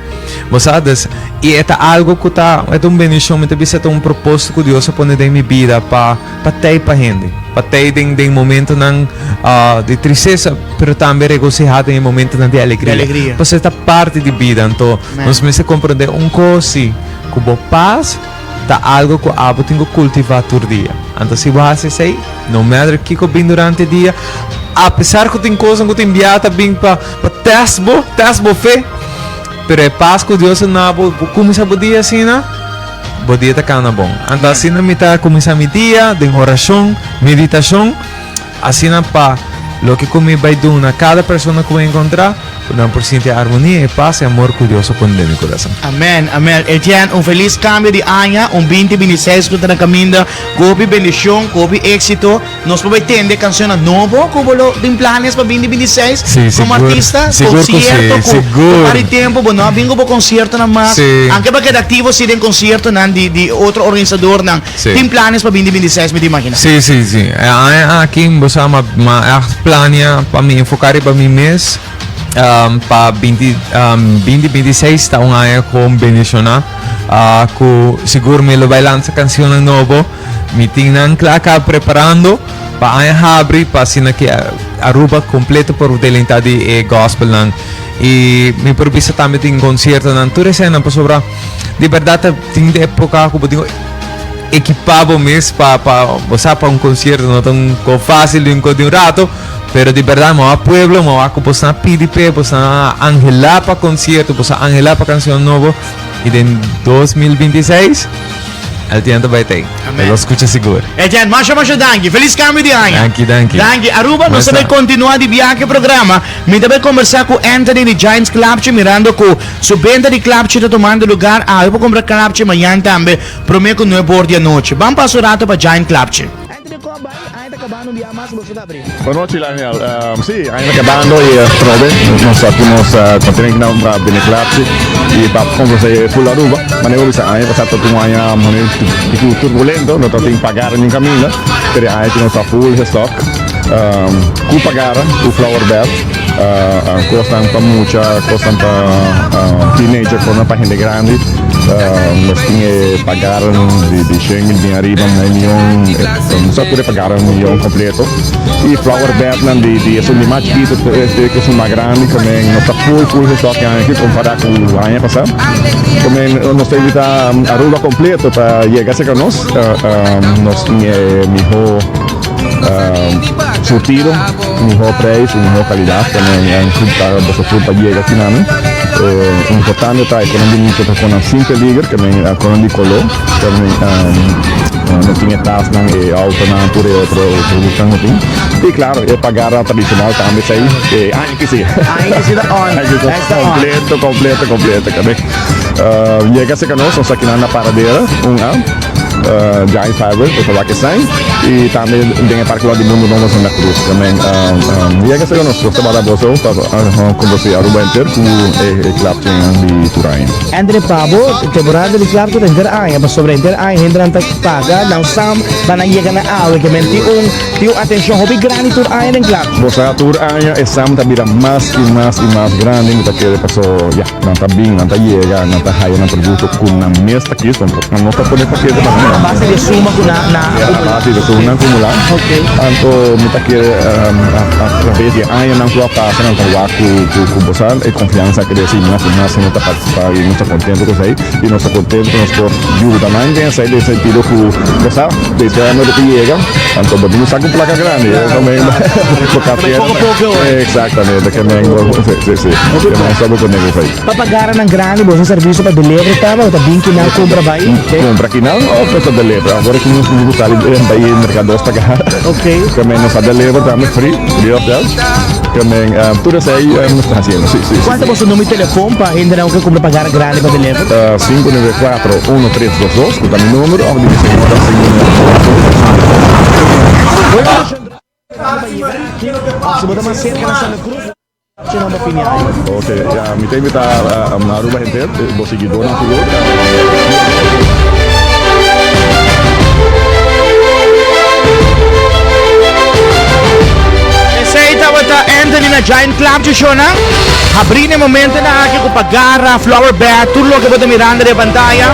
Bo sa, dus, i e ta algo ku ta, e ta un bendishon, mi ta bisa e ta un propósito ku Dios a pone den mi bida pa, pa tei pa hende, pa tei den, den momentonan di tristesa, pero tambe regosihá den e momentonan di alegria. Di alegria. Pasobra e ta parti di bida, anto nos mester komprondé un kos si, ku bo pas ta algo ku abo tin ku kultivá tur dia. Anto si bo hasi esei, no matter kiko bin durante dia, apesar ku tin kosnan ku tin biaha ta bin pa, pa tèst bo, tèst bo fe, Pero e pas ku Dios a duna bo, bo kuminsá bo dia asina, bo dia ta kana bon. Anto asina mi ta kuminsá mi dia den orashon, meditashon, asina pa. Loke ku mi bai duna kada persona ku mi enkontrá, ku nan por sinti e armonia, e pas, e amor ku Dios a pone den mi kurason. Amen, amen. Etienne, un felis kambio di aña, un binti binti seis ku ta na kaminda, ku hopi bendishon, ku hopi éksito. Nos por bai tende cancionnan nobo cu bo lo tin planes pa binti 26 Sí, como sigur. artista? Sigur cu sí, Concierto cu sigur. un par di tempo bo no a bin cu bo conciertonan mas. Sí. Anke bo a keda activo sí den conciertonan di di otro organisadornan. Sí. Tin planes pa binti 26 mi ta imagina. Sí, sí, sí. E aña aki bo sa m'a m'a echt plania pa mi enfoca riba mi mes pa binti binti 26 ta un aña con bendiciona cu sigur mi lo bai lansa cancionnan nobo. Mi tin nan kla ka preparando pa aña habri pa asina ki Aruba completo por delenta di e gospelnan. Y mi por bisa tambe tin conciertonan tur esenan pasobra di berdad ta tin de epoca ku bo tin ekipa bo mes pa pa bo sa pa un concierto no ta un ko fácil di un ko di un rato pero di berdad mi a pueblo mi a ku bo sa pidi p'e bo sa anhela pa concierto bo sa anhela pa cancion nobo y den 2026 El tiempo bai tei. Amen. Lo scucha sigur. Etienne, masha masha danki. Feliz cambio di aña. Danki, danki. Danki. Aruba, nos Mesa. ta bay continua di biahe programa. Mi ta bay conversa cu Anthony di Giants Klapchi mirando cu su benta di klapchi ta tomando lugar. Awe por compra klapchi mañan tambe prome cu nuebe or di anochi. Ban pasa un rato pa Giant Klapchi. Anthony, con a bay? Aña ta cabando un dia mas boso ta abri. Bon nochi Lionel, si aña ta kabando y atrobe nos ta ku nos kontinente pa bini klapchi y pa komprose full Aruba. Manera bo bisa aña pasa ta un aña un turbulento, no ta tin pagar ningun kaminda, pero e aña aki nos ta full gestock ku pagar, ku flower bed, kosnan pa mucha, kosnan pa teenager, kosnan pa hende grandi. Nos tin e pagar di shen mil bin ariba, mei mion. Nos a pudi pagar un mion completo. Y flower bednan di di esun di mas chikito te esun mas grandi también nos ta full full gestock aña aki compara cu aña pasa. También nos ta invita Aruba completo pa yega cerca nos. Nos tin e miho surtido, miho prijs y miho calidad también pa boso tur pa yega aki nan. Importante ta e conan di mucha ta conan sin peliger, conan di color. No tin e tasnan, e autonan, tur e otro productonan no tin. Y claro, e pagara tradicional tambe ta ahí. E aña que si. Aña que si ta on. Aña que si ta completo, completo, completo. Yega cerca nos, nos ta kinan na Paradera, un A, Giant Fiber, por favor que sign. Y tambe den e parke di Mundo Nobo Santa Cruz. También yega cerca nos, nos ta bada boso pa conversi Aruba enter cu e klapchen di tur aña. Entre pa bo, temporada di klapchi ta henter aña, pasobra henter aña hendenan ta paga nan sam pa nan yega na awe, ke men tin un tin un atenshon hopi grandi tur aña den klapchi. Bo sa tur aña e sam ta bira mas i mas i mas grandi, mi ta kere paso ya, nan ta bin, nan ta yega, nan ta haya nan produkto ku nan mes ta kis, nan no ta pone pakete pa nan. A base di e suma ku nan a A base di e suma nan akumulá. Anto mi ta kere a traves di e añanan ku a pasa nan ta wak ku bo sa e konfiansa a krese i mas i mas hende ta partisipá i nos ta kontento ku esei i nos ta kontento ku nos por yuda nan den esei den sentido ku bo sa despues ku yega anto bo tin un saku plaka grandi bo kartera eksaktamente ke men si si si ke men sa bo kontento ku esei. Pa pagaranan grandi bo tin servisio pa delivery taba bo ta bin kinan kumpra bai? Kumpra kinan of ta deliver awor aki nos tin ku sali bai merkados pa gana ke men nos ta deliver tambe free free of charge. Ke men tur esei nos ta hasiendo, si, si, si. Kual ta boso numero di telefon pa hendenan ku ke kumpra pagar grandi pa deliver? 594-1322, ku ta mi numero, òf di mi señora 594. Si bo ta mas serka na Santa Cruz, su nomber fini aña. Ok, ya, mi ta invita Aruba henter, bo siguidornan sigur. Esey tabata Anthony na Giant Klapchi shownan. Habri na e momentonan aki ku pagara, flower bed, tur loke bo ta mirando den pantaya.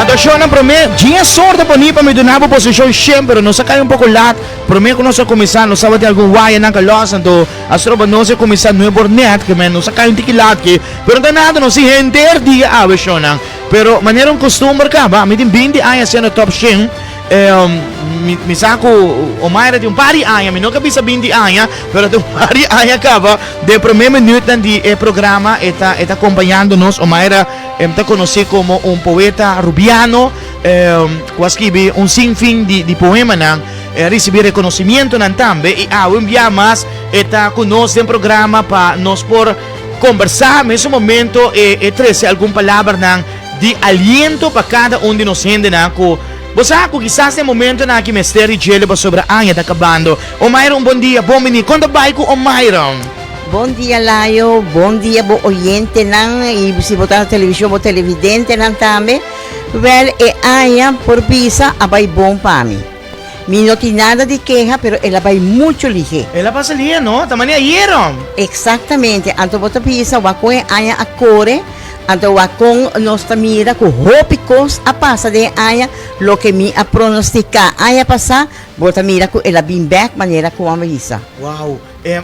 Anto shownan prome djin e sorto poni pa mi duna bo posishon shen pero nos a kai un poko lat. Prome ku nos a kuminsá nos tabatin algun wayanan ka los anto a stroba nos e kuminsá nuebe or nèt ke men nos a kai un tiki lat ki pero no ta nada nos tin henter dia awe shownan. Pero manera un costumber caba, mi tin binti aña haciendo Top Shin, mi, mi sa cu Omaira tin un par di aña, mi no ke bisa binti aña, pero tin un par di aña caba, den prome minuutnan di e programa e ta, e ta acompañando nos. Omaira ta conoci como un poeta rubiano, cu a scribi un sinfin di, di poemanan. El a risibí rekonosimientonan tambe i awe un bia mas e ta ku nos den programa pa nos por kombersá. Mesun momento e e trese algun palabranan di aliento pa kada un di nos hendenan ku bo sa ku kisas den momentonan aki mester di djele pasobra aña ta kabando. Omaira un bon dia, bon bini. Kon ta bai ku Omaira? Bon dia Layo, bon dia bo oyentenan i si bo ta na televishon bo televidentenan tambe. Wèl e aña por bisa a bai bon pa mi. Mi no tin nada di keha pero el a bai mucho lihé. El a pasa lihé no, ta manera ayera. Exactamente, anto bo ta bisa wak kon e aña a kore, anto wak kon nos ta mira ku hopi kos a pasa den e aña, loke mi a pronostica aña pasá, bo ta mira ku el a bin bèk manera ku a bisa. Wow,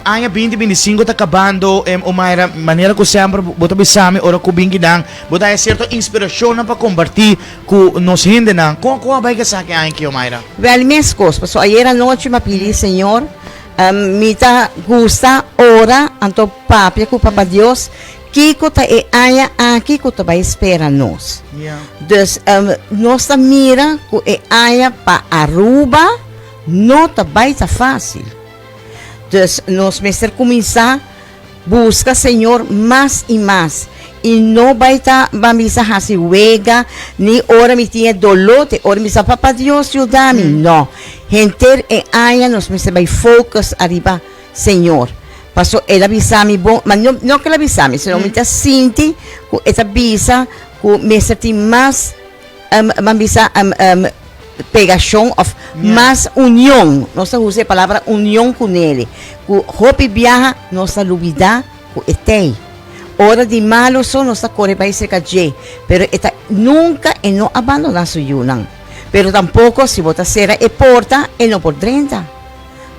aña binti bintisinko ta kabando, Omaira, manera ku semper bo ta bisa mi ora ku bin kinan, Bo ta haya sierto inspirashonnan pa kompartí ku nos hendenan. Kon kon a bai ku esaki aña aki, Omaira? Wèl, meskos, pasobra ayer anochi mi a pidi Señor, mi ta gusta ora anto papia ku Papa Dios kiko ta e aña aki ku ta bai spera nos. Dus, nos ta mira ku e aña pa Aruba no ta bai ta fásil. Dus, nos mester kuminsá Buska Señor mas i mas, i no bai ta ban bisa hasi wega, ni ora mi tin e doló, te ora mi sa Papa Dios yuda mi. No. Henter e aña nos mester bai focus ariba Señor. Paso El a bisa mi bon, ma no, no ke El a bisa mi, sino mi ta sinti ku E ta bisa ku mester tin mas ban bisa pegashon of mas union, nos ta usa e palabra union ku nele, ku hopi biaha nos ta lubida ku e tei. Ora di malu so nos ta kore bai serka dje, pero e ta nunka e no a bandoná su yunan. Pero tampoko si bo ta sera e porta e no por drenta.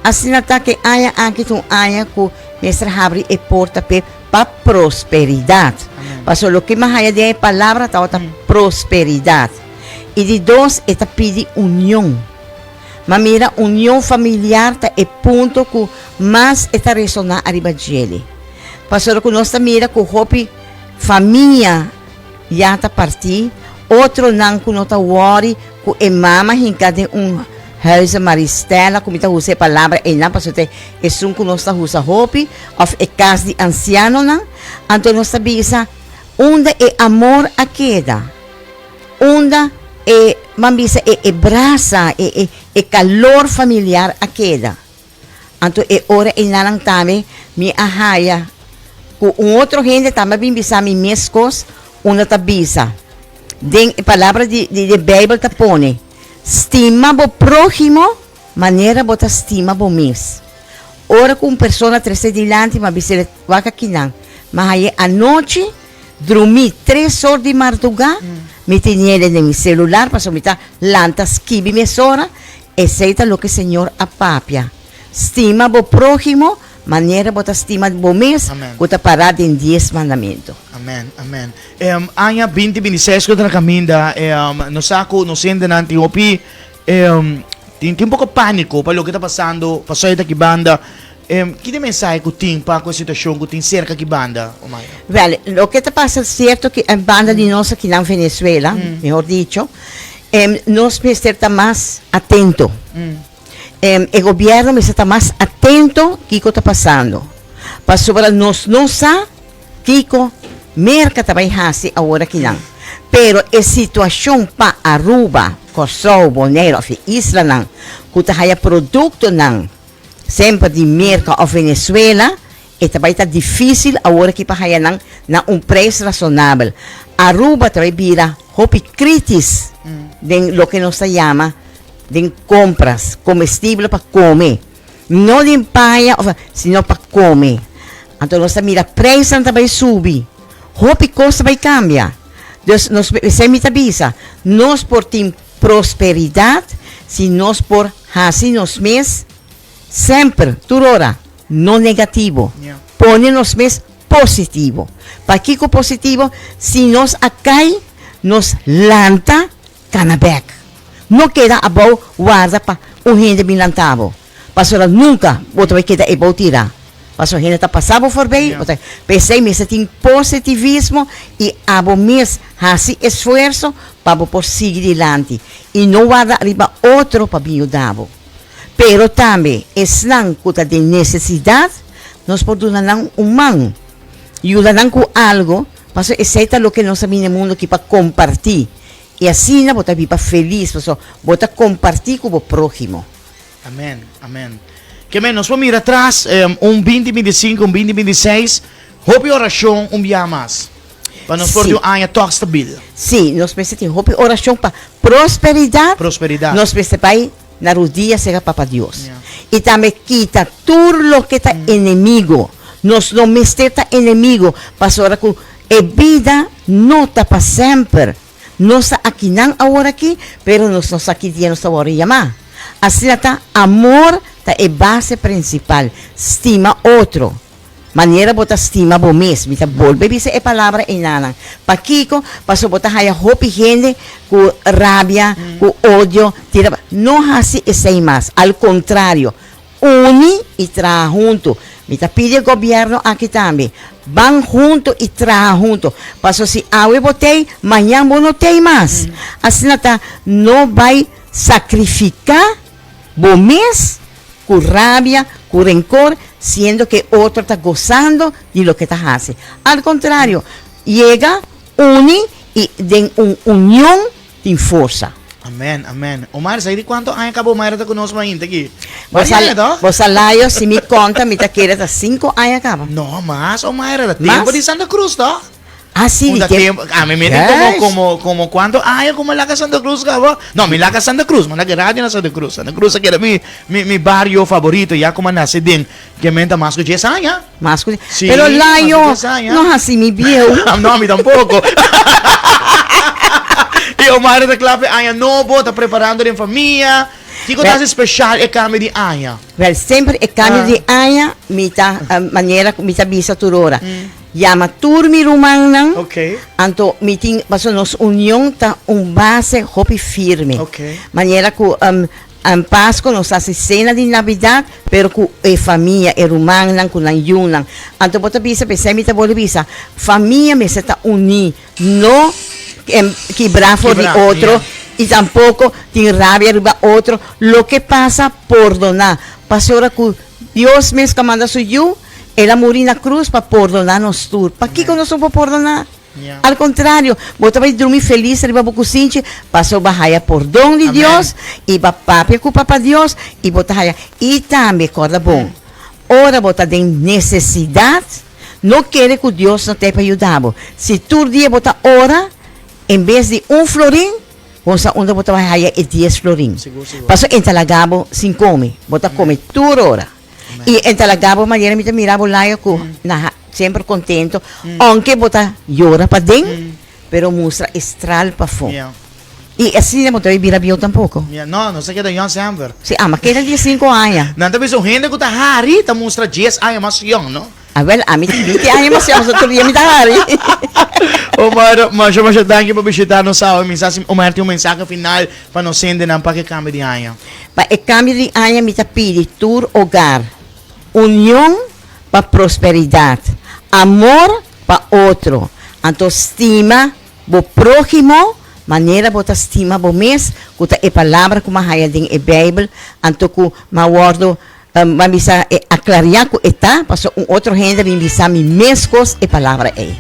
Asina ta ku e aña aki ta un aña ku mester habri e porta p'e pa prosperidat. Pasobra loke mi a haya den e palabra tabata prosperidat. I di dos, e ta pidi union. Ma mira, union familiar ta e punto ku mas e ta resoná ariba djele. Pasobra ku nos ta mira ku hopi famia ya ta partí, otronan ku no ta wòri ku e mama hinká den un huize Maristella, ku mi ta usa e palabra einan pasobra ta esun ku nos ta usa hopi, òf e kas di ansianonan. Anto nos ta bisa, Unda e amor a keda? Unda e, ban bisa, e e brasa, e e e kalor familiar a keda? Anto e ora einanan tambe mi a haya ku un otro hende tambe a bin bisa mi meskos, unda ta bisa, den e palabra di di di Beibel ta pone, Stima bo próhimo manera bo ta stima bo mes. Ora ku un persona trese dilanti mi a bis'el, Wak akinan, mi a hañ'é anochi Drumí tres or di mardugá, mi teniele den mi celular pasobra mi ta lanta skibi mesora, esei ta loke Señor a papia. Stima bo próhimo manera bo ta stima bo mes, ku ta pará den dies mandamentu. Amen, amen. Aña binti bintiseis ku ta na kaminda, nos sa ku nos hendenan tin hopi, tin un poko pániko pa loke ta pasando pasobra ta ki banda. Ki ta e mensahe ku tin pa ku e situashon ku tin serka ki banda, Omaira? Wèl, loke ta pasa sierto ki e banda di nos aki nan Venezuela, mehor dicho, nos mester ta mas atento. E gobièrnu mester ta mas atento kiko ta pasando. Pasobra nos no sa kiko Merka ta bai hasi awor akinan. Pero e situashon pa Aruba, Kòrsou, Boneiru òf e islanan ku ta haya produktonan Semper di Merka òf Venezuela, e ta bai ta difísil awor aki pa haya nan na un preis rasonabel. Aruba ta bai bira hopi krítis den loke nos ta yama den kompras, komestibel pa kome. No den paña òf, sino pa kome. Anto nos ta mira preisnan ta bai subi, hopi kos ta bai kambia. Dus nos, esei mi ta bisa, nos por tin Prosperidat si nos por hasi nos mes semper, tur ora, no negativo. Pone nos mes positivo. Pakiko positivo? Si nos a kai, nos lanta kana bek. No keda abou warda pa un hende bin lanta bo. Pasobra nunka bo ta bai keda e bou tira. Pasobra hende ta pasa bo forbei, bo ta P'esei mester tin positivismo i abo mes hasi esfuerso pa bo por sigui dilanti i no warda riba otro pa bin yuda bo. Pero tambe esnan ku ta den nesesidat, nos por duna nan un man, yuda nan ku algu, pasobra esei ta loke nos a bini e mundu aki pa kompartí. I asina bo ta biba felis, pasobra bo ta kompartí ku bo próhimo. Amen, amen. Ke men nos por mira atras un binti 25, un binti 26, hopi orashon un bia mas. Pa nos por tin un aña tòg stabil. Sí, nos mester tin hopi orashon pa prosperidat. Prosperidat. Nos mester bai na rudia serka Papa Dios. I tambe kita tur loke ta enemigo. Nos no mester ta enemigo, pasobra ku e bida no ta pa semper. Nos ta akinan aworakí, pero nos no sa ki dia nos ta wòrdu yamá. Asina ta, amor ta e base prinsipal. Stima otro. Manera bo ta stima bo mes. Mi ta bolbe bisa e palabra einanan. Pakiko? Pasobra bo ta haya hopi hende ku rabia, ku odio, tira pa. No hasi esei mas. Al kontrario, uni i traha huntu. Mi ta pidi e gobièrnu aki tambe, ban huntu i traha huntu. Pasobra si awe bo t'ei, mañan bo no t'ei mas. Asina ta, no bai sakrifiká bo mes ku rabia, ku renkor, siendo ku e otro ta gosando di loke ta hasi. Al kontrario, yega, uni i den un union tin forsa. Amen, amen. Omar, sa di kuantu aña kaba Omar ta ku nos mainta aki? Bo sa, bo sa Layo, si mi konta mi ta kere ta sinku aña kaba. No, mas Omar, ta tempu di Santa Cruz, toch? Ah, sí, di tempo. A mi mete como, como, como cuánto años como laga Santa Cruz, cabo. No, mi laga Santa Cruz, mi laga radio na Santa Cruz. Santa Cruz keda mi, mi, mi barrio favorito, ya como nace den, que menta mas ku 10 años. Mas ku Sí, Pero mas ku Layo, 10 años. no hasi mi bieu. no, a mi tampoco. Y Omar ta kla pa aña nobo, ta preparando den famia. Kiko ta hasi special e cambio di aña? Wel, semper e cambio di aña mi ta manera ku mi ta bisa tur ora. Yama tur mi rumannan, anto mi tin, pasobra nos union ta un base hopi firme. Manera ku Pasko nos hasi sena di Navidat, pero ku e famia, e rumannan ku nan yunan. Anto bo ta bisa, p'esei mi ta bolbe bisa, famia mester ta uní, no kibrá for di otro i tampoko tin rabia riba otro. Loke pasa, pordoná. Pasobra ku Dios mes ku a manda su Yu, El a muri na krus pa pordoná nos tur. Pakiko nos no por pordoná? Al kontrario, bo ta bai drumi felis riba bo kusinchi pasobra bo a haya pordon di Dios i bo a papia ku Papa Dios i bo ta haya. I tambe, kòrda bon, ora bo ta den nesesidat, no kere ku Dios no ta ei pa yuda bo. Si tur dia bo ta ora, en bes di un florin, bo sa unda bo ta bai haya e dies florin. Pasobra e ta laga bo sin kome, bo ta kome tur ora. I e ta laga bo manera mi ta mira bo layo ku na semper kontento, ounke bo ta yora paden, pero mustra e stral pafó. I asina bo ta bai bira bieu tampoko. No, nos ta keda yòn semper. Si, ama keda diesinko aña. Nan ta bisa un hende ku ta hari ta mustra dies aña mas yòn, no? Awel, ami ta binti aña mas yòn, so tur dia mi ta hari. Omar, masha masha danki pa bishita nos awe. Mi sa si Omar tin un mensahe final pa nos hendenan pa ke kambio di aña. Pa e kambio di aña mi ta pidi tur hogar, union pa prosperidat, amor pa otro, anto stima bo próhimo manera bo ta stima bo mes, ku ta e palabra ku mi a haya den e Beibel, anto ku mi a wòrdu mi a bisa e aklariá ku e ta, pasobra un otro hende a bin bisa mi meskos e palabra ei.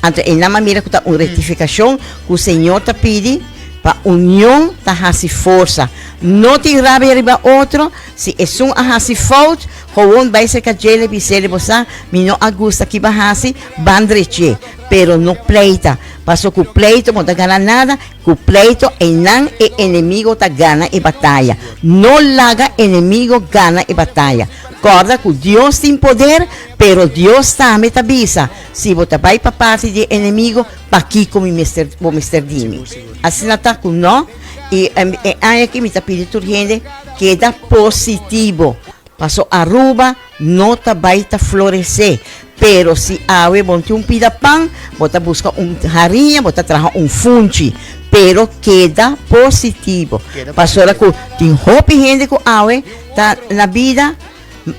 Anto einan mi a mira ku ta un rektifikashon ku Señor ta pidi pa union ta hasi forsa. No tin rabia riba otro, si esun a hasi fout, gowon bai serka djele bis'é, Bo sa, mi no a gusta ki bo a hasi, ban drech'é. Pero no pleita, pasobra ku pleito bo no ta gana nada, Ku pleito einan e enemigo ta gana e bataya. No laga enemigo gana e bataya. Kòrda ku Dios tin poder, pero Dios tambe ta bisa, Si bo ta bai pa parti di e enemigo, pakiko mi mester, bo mester di mi? Asina ta ku no. I e aña aki mi ta pidi tur hende keda positivo. Paso Aruba no ta bai ta floresé, pero si awe bo no tin un pida pan, bo ta buska un hariña, bo ta traha un funchi, pero keda positivo. Pasobra ku tin hopi hende ku awe ta na bida,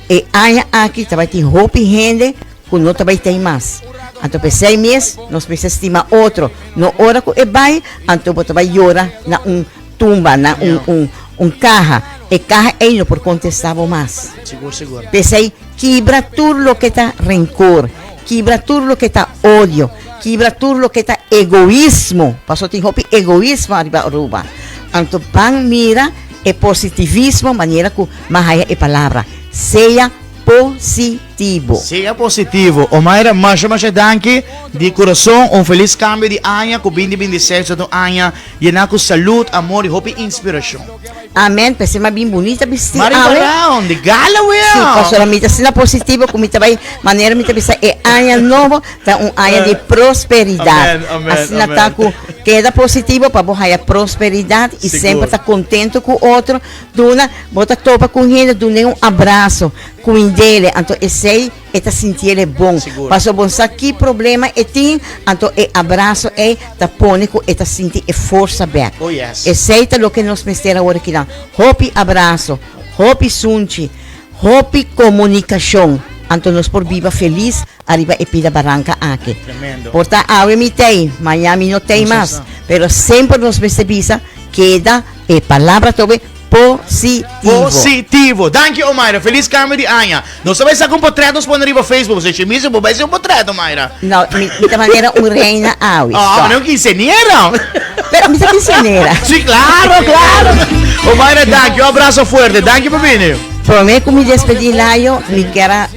e aña aki ta bai tin hopi hende ku no ta bai ten mas. Anto p'esei mes nos mester stima otro, no ora ku e bai, anto bo ta bai yora na un tumba, na un un kaha. E kaha ei no por kontestá bo mas. Sigur, sigur. P'esei, kibra tur loke ta renkor, kibra tur loke ta odio, kibra tur loke ta egoismo, pasobra tin hopi egoismo ariba Aruba. Anto ban mira e positivismo manera ku m'a haya e palabra, sea positivo. Sea positivo. Omaira, masha masha danki di kurason. Un felis kambio di aña ku binti 26 ta un aña yená ku salud, amor i hopi inspirashon. Amen, p'esei m'a bin bunita bistí Mari awe. Brown, di gala wea. Sí, pasobra mi ta asina positivo ku mi ta bai, manera mi ta bisa e aña nobo ta un aña di prosperidat. Amen, amen, Asina ta amen. ku keda positivo pa bo haya prosperidat i Sigur. semper ta kontento ku otro. Duna, bo ta topa ku un hende, dun'é un abraso, kuind'é, anto esei e ta sintiel e bon. Sigur. Pasobra bo sa ki problema e tin, anto e abraso ei ta pone ku e ta sinti e forsa bèk. Oh yes. Esei ta loke nos mester awor akinan. Hopi abraso, hopi sunchi, hopi komunikashon, anto nos por biba felis ariba e pida baranka aki. Tremendo. Por ta awe mi t'ei, maña mi no t'ei Nos no mas. sa. Pero semper nos mester bisa, keda e palabra tobe positivo. Positivo. Danki Omaira, felis kambio di aña. Nos ta bai saka un potret nos pone riba Facebook. Pasobra Shemisa bo bai hasi un potret Omaira. No, mi, mi ta manera un reina awe. Oh, Stop. manera un quinceañera. Pero mi ta quinceañera. Sí, claro, claro. Omaira, danki. Un abrazo fuerte. Danki pa bini. Prome ku mi despedí Layo, mi kier a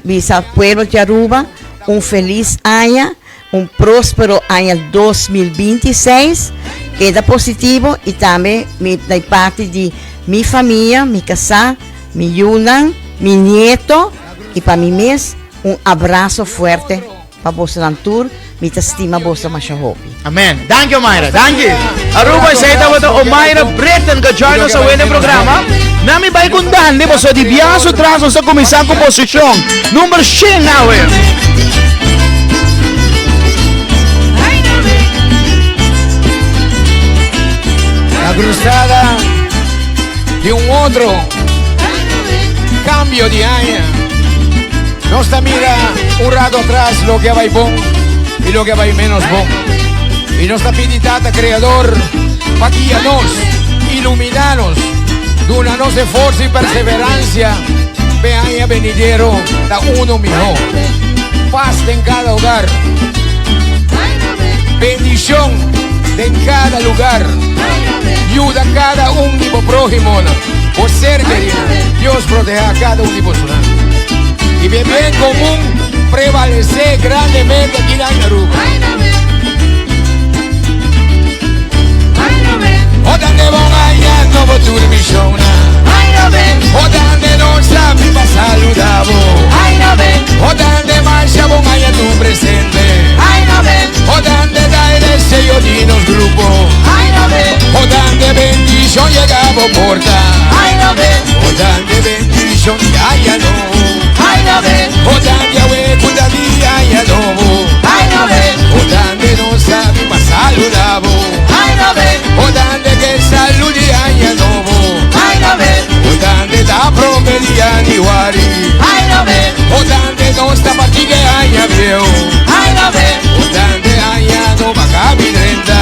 bisa pueblo di Aruba un felis aña. Un prospero aña 2026, keda positivo y tambe mi ta parti di mi famia, mi casá, mi yunan, mi nieto y pa mi mes un abrazo fuerte pa bosonan tur, mi ta stima boso masha hopi. Amen. Danki Omaira, danki. Aruba esei tabata Omaira Britten ku a join nos awe den programa. Na mi bai ku Dande pasobra di biaha su tras nos ta kuminsá ku posishon number shen awe. La cruzada di un otro cambio di aña. Nos ta mira un rato atras loke a bai bon y loke a bai menos bon. Y nos ta pidi Tata Creador pa guia nos, ilumina nos, duna nos e forsa y perseverancia p'e aña benidero ta uno miho. Paz den cada hogar. Bendicion den cada lugar. Yuda cada un di bo próhimonan, bo ser kerinan. Dios proteha cada un di bosonan. Y p'e bien comun prevalece grandemente aki na Aruba. O dande bon aña nobo tur misionnan. O dande nos sabi pa saluda bo. O dande masha bon aña tu presente. O dande da e deseo di nos grupo. O dande bendicion yega bo porta. O dande bendicion di aña nobo. O dande awe cu ta di aña nobo. O dande nos sabi pa saluda bo. O dande ke salud di aña nobo. O dande ta prome di januari. O dande nos ta parti ke aña bieu. O dande aña nobo a cabi drenta.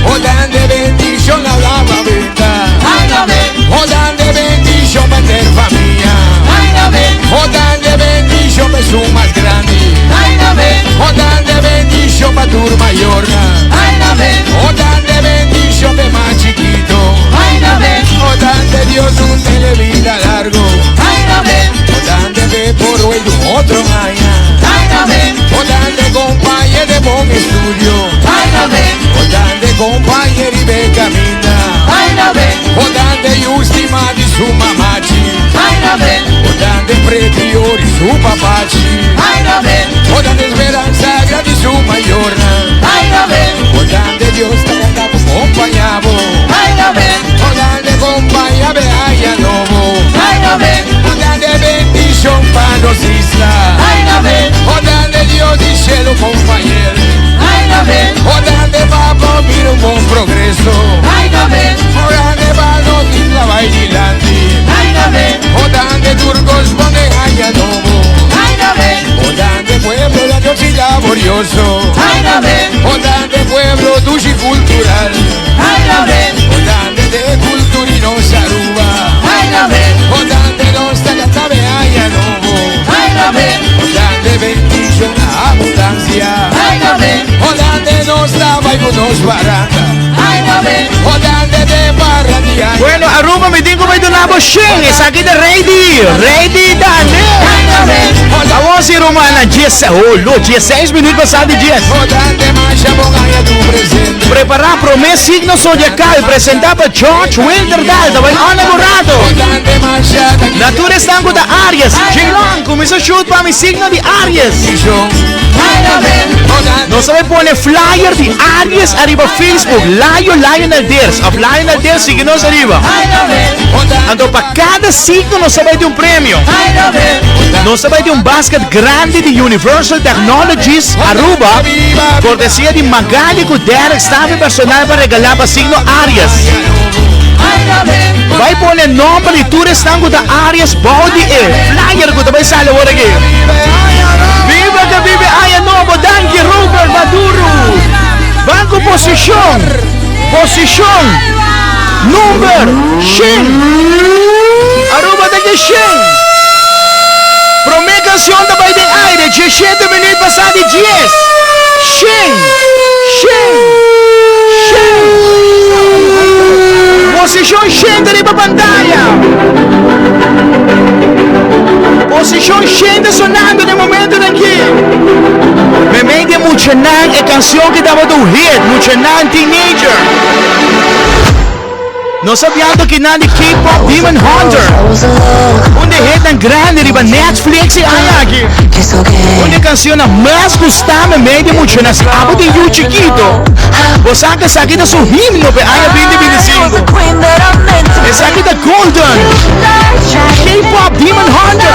O dande bendicion a lava benta. O dande bendicion pa ter famia. O dande bendicion pa esun mas grandi. O dande bendicion pa tur mayornan. O dande bendicion pa e mas chikito. O dande Dios un tele vida largo. O dande be por hoy un otro aña. O dande compañe de bon estudio. O dande compañe riba camina. O dande justima di su mamachi. O dande pretiori su papachi. O dande speranza grandi su mayornan. O dande Dios ta canta bo compaña bo. O dande compaña be aña nobo. O dande bendicion pa nos isla. O dande Dios di cielo compañero. O dande pa mira un bon progreso. O dande pa nos isla bai dilanti. O dande tur cos bon den aña nobo. O dande pueblo la Dios y laborioso. O dande pueblo dushi cultural. O dande de cultura y nos Aruba. Aruba mi tin ku bai duna bo shen. Esaki ta ready. Ready dale. Awor si rumannan, dies, oh lo, dieseis minuut pasá di dies. Prepará promé signo zodiakal presentá pa George Winterdal ta bai on algun rato. Na tur esnan ku ta Aries, Jaylon kuminsá shoot pa mi signo di Aries. Nos ta bai pone flyer di Aries ariba Facebook, Layo Lionel Ders of Lionel Ders sigui nos ariba. Anto pa kada signo nos ta bai di un premio. Nos ta bai di un basket grandi di Universal Technologies Aruba, cortesia di Magali cu Derek staf y personal pa regala pa signo Aries. Bai pone nomber di tur esnan cu ta Aries bou di e flyer cu ta bai sali awor aki. Viva que vive aña nobo! Danki Robert Maduro! Ban cu posicion! Posicion! Number shen! Aruba ta ke shen! Prome cancion ta bai den aire diesshete minuut pasa di dies! Shen! Shen! Shen! Posicion shen ta riba pantaya! Posicion shen ta sonando den momentonan aki! Memey di e muchanan e cancion ki tabata un hit, muchanan teenager. Nos a biando kinan di K-pop Demon Hunter, un di e hitnan grandi riba Netflix e aña aki. Un di e cancionnan mas gusta memey di muchanan. Si abo tin yu chikito, bo sa cu esaki ta su himno pa e aña 2025. Esaki ta Golden, K-pop Demon Hunter.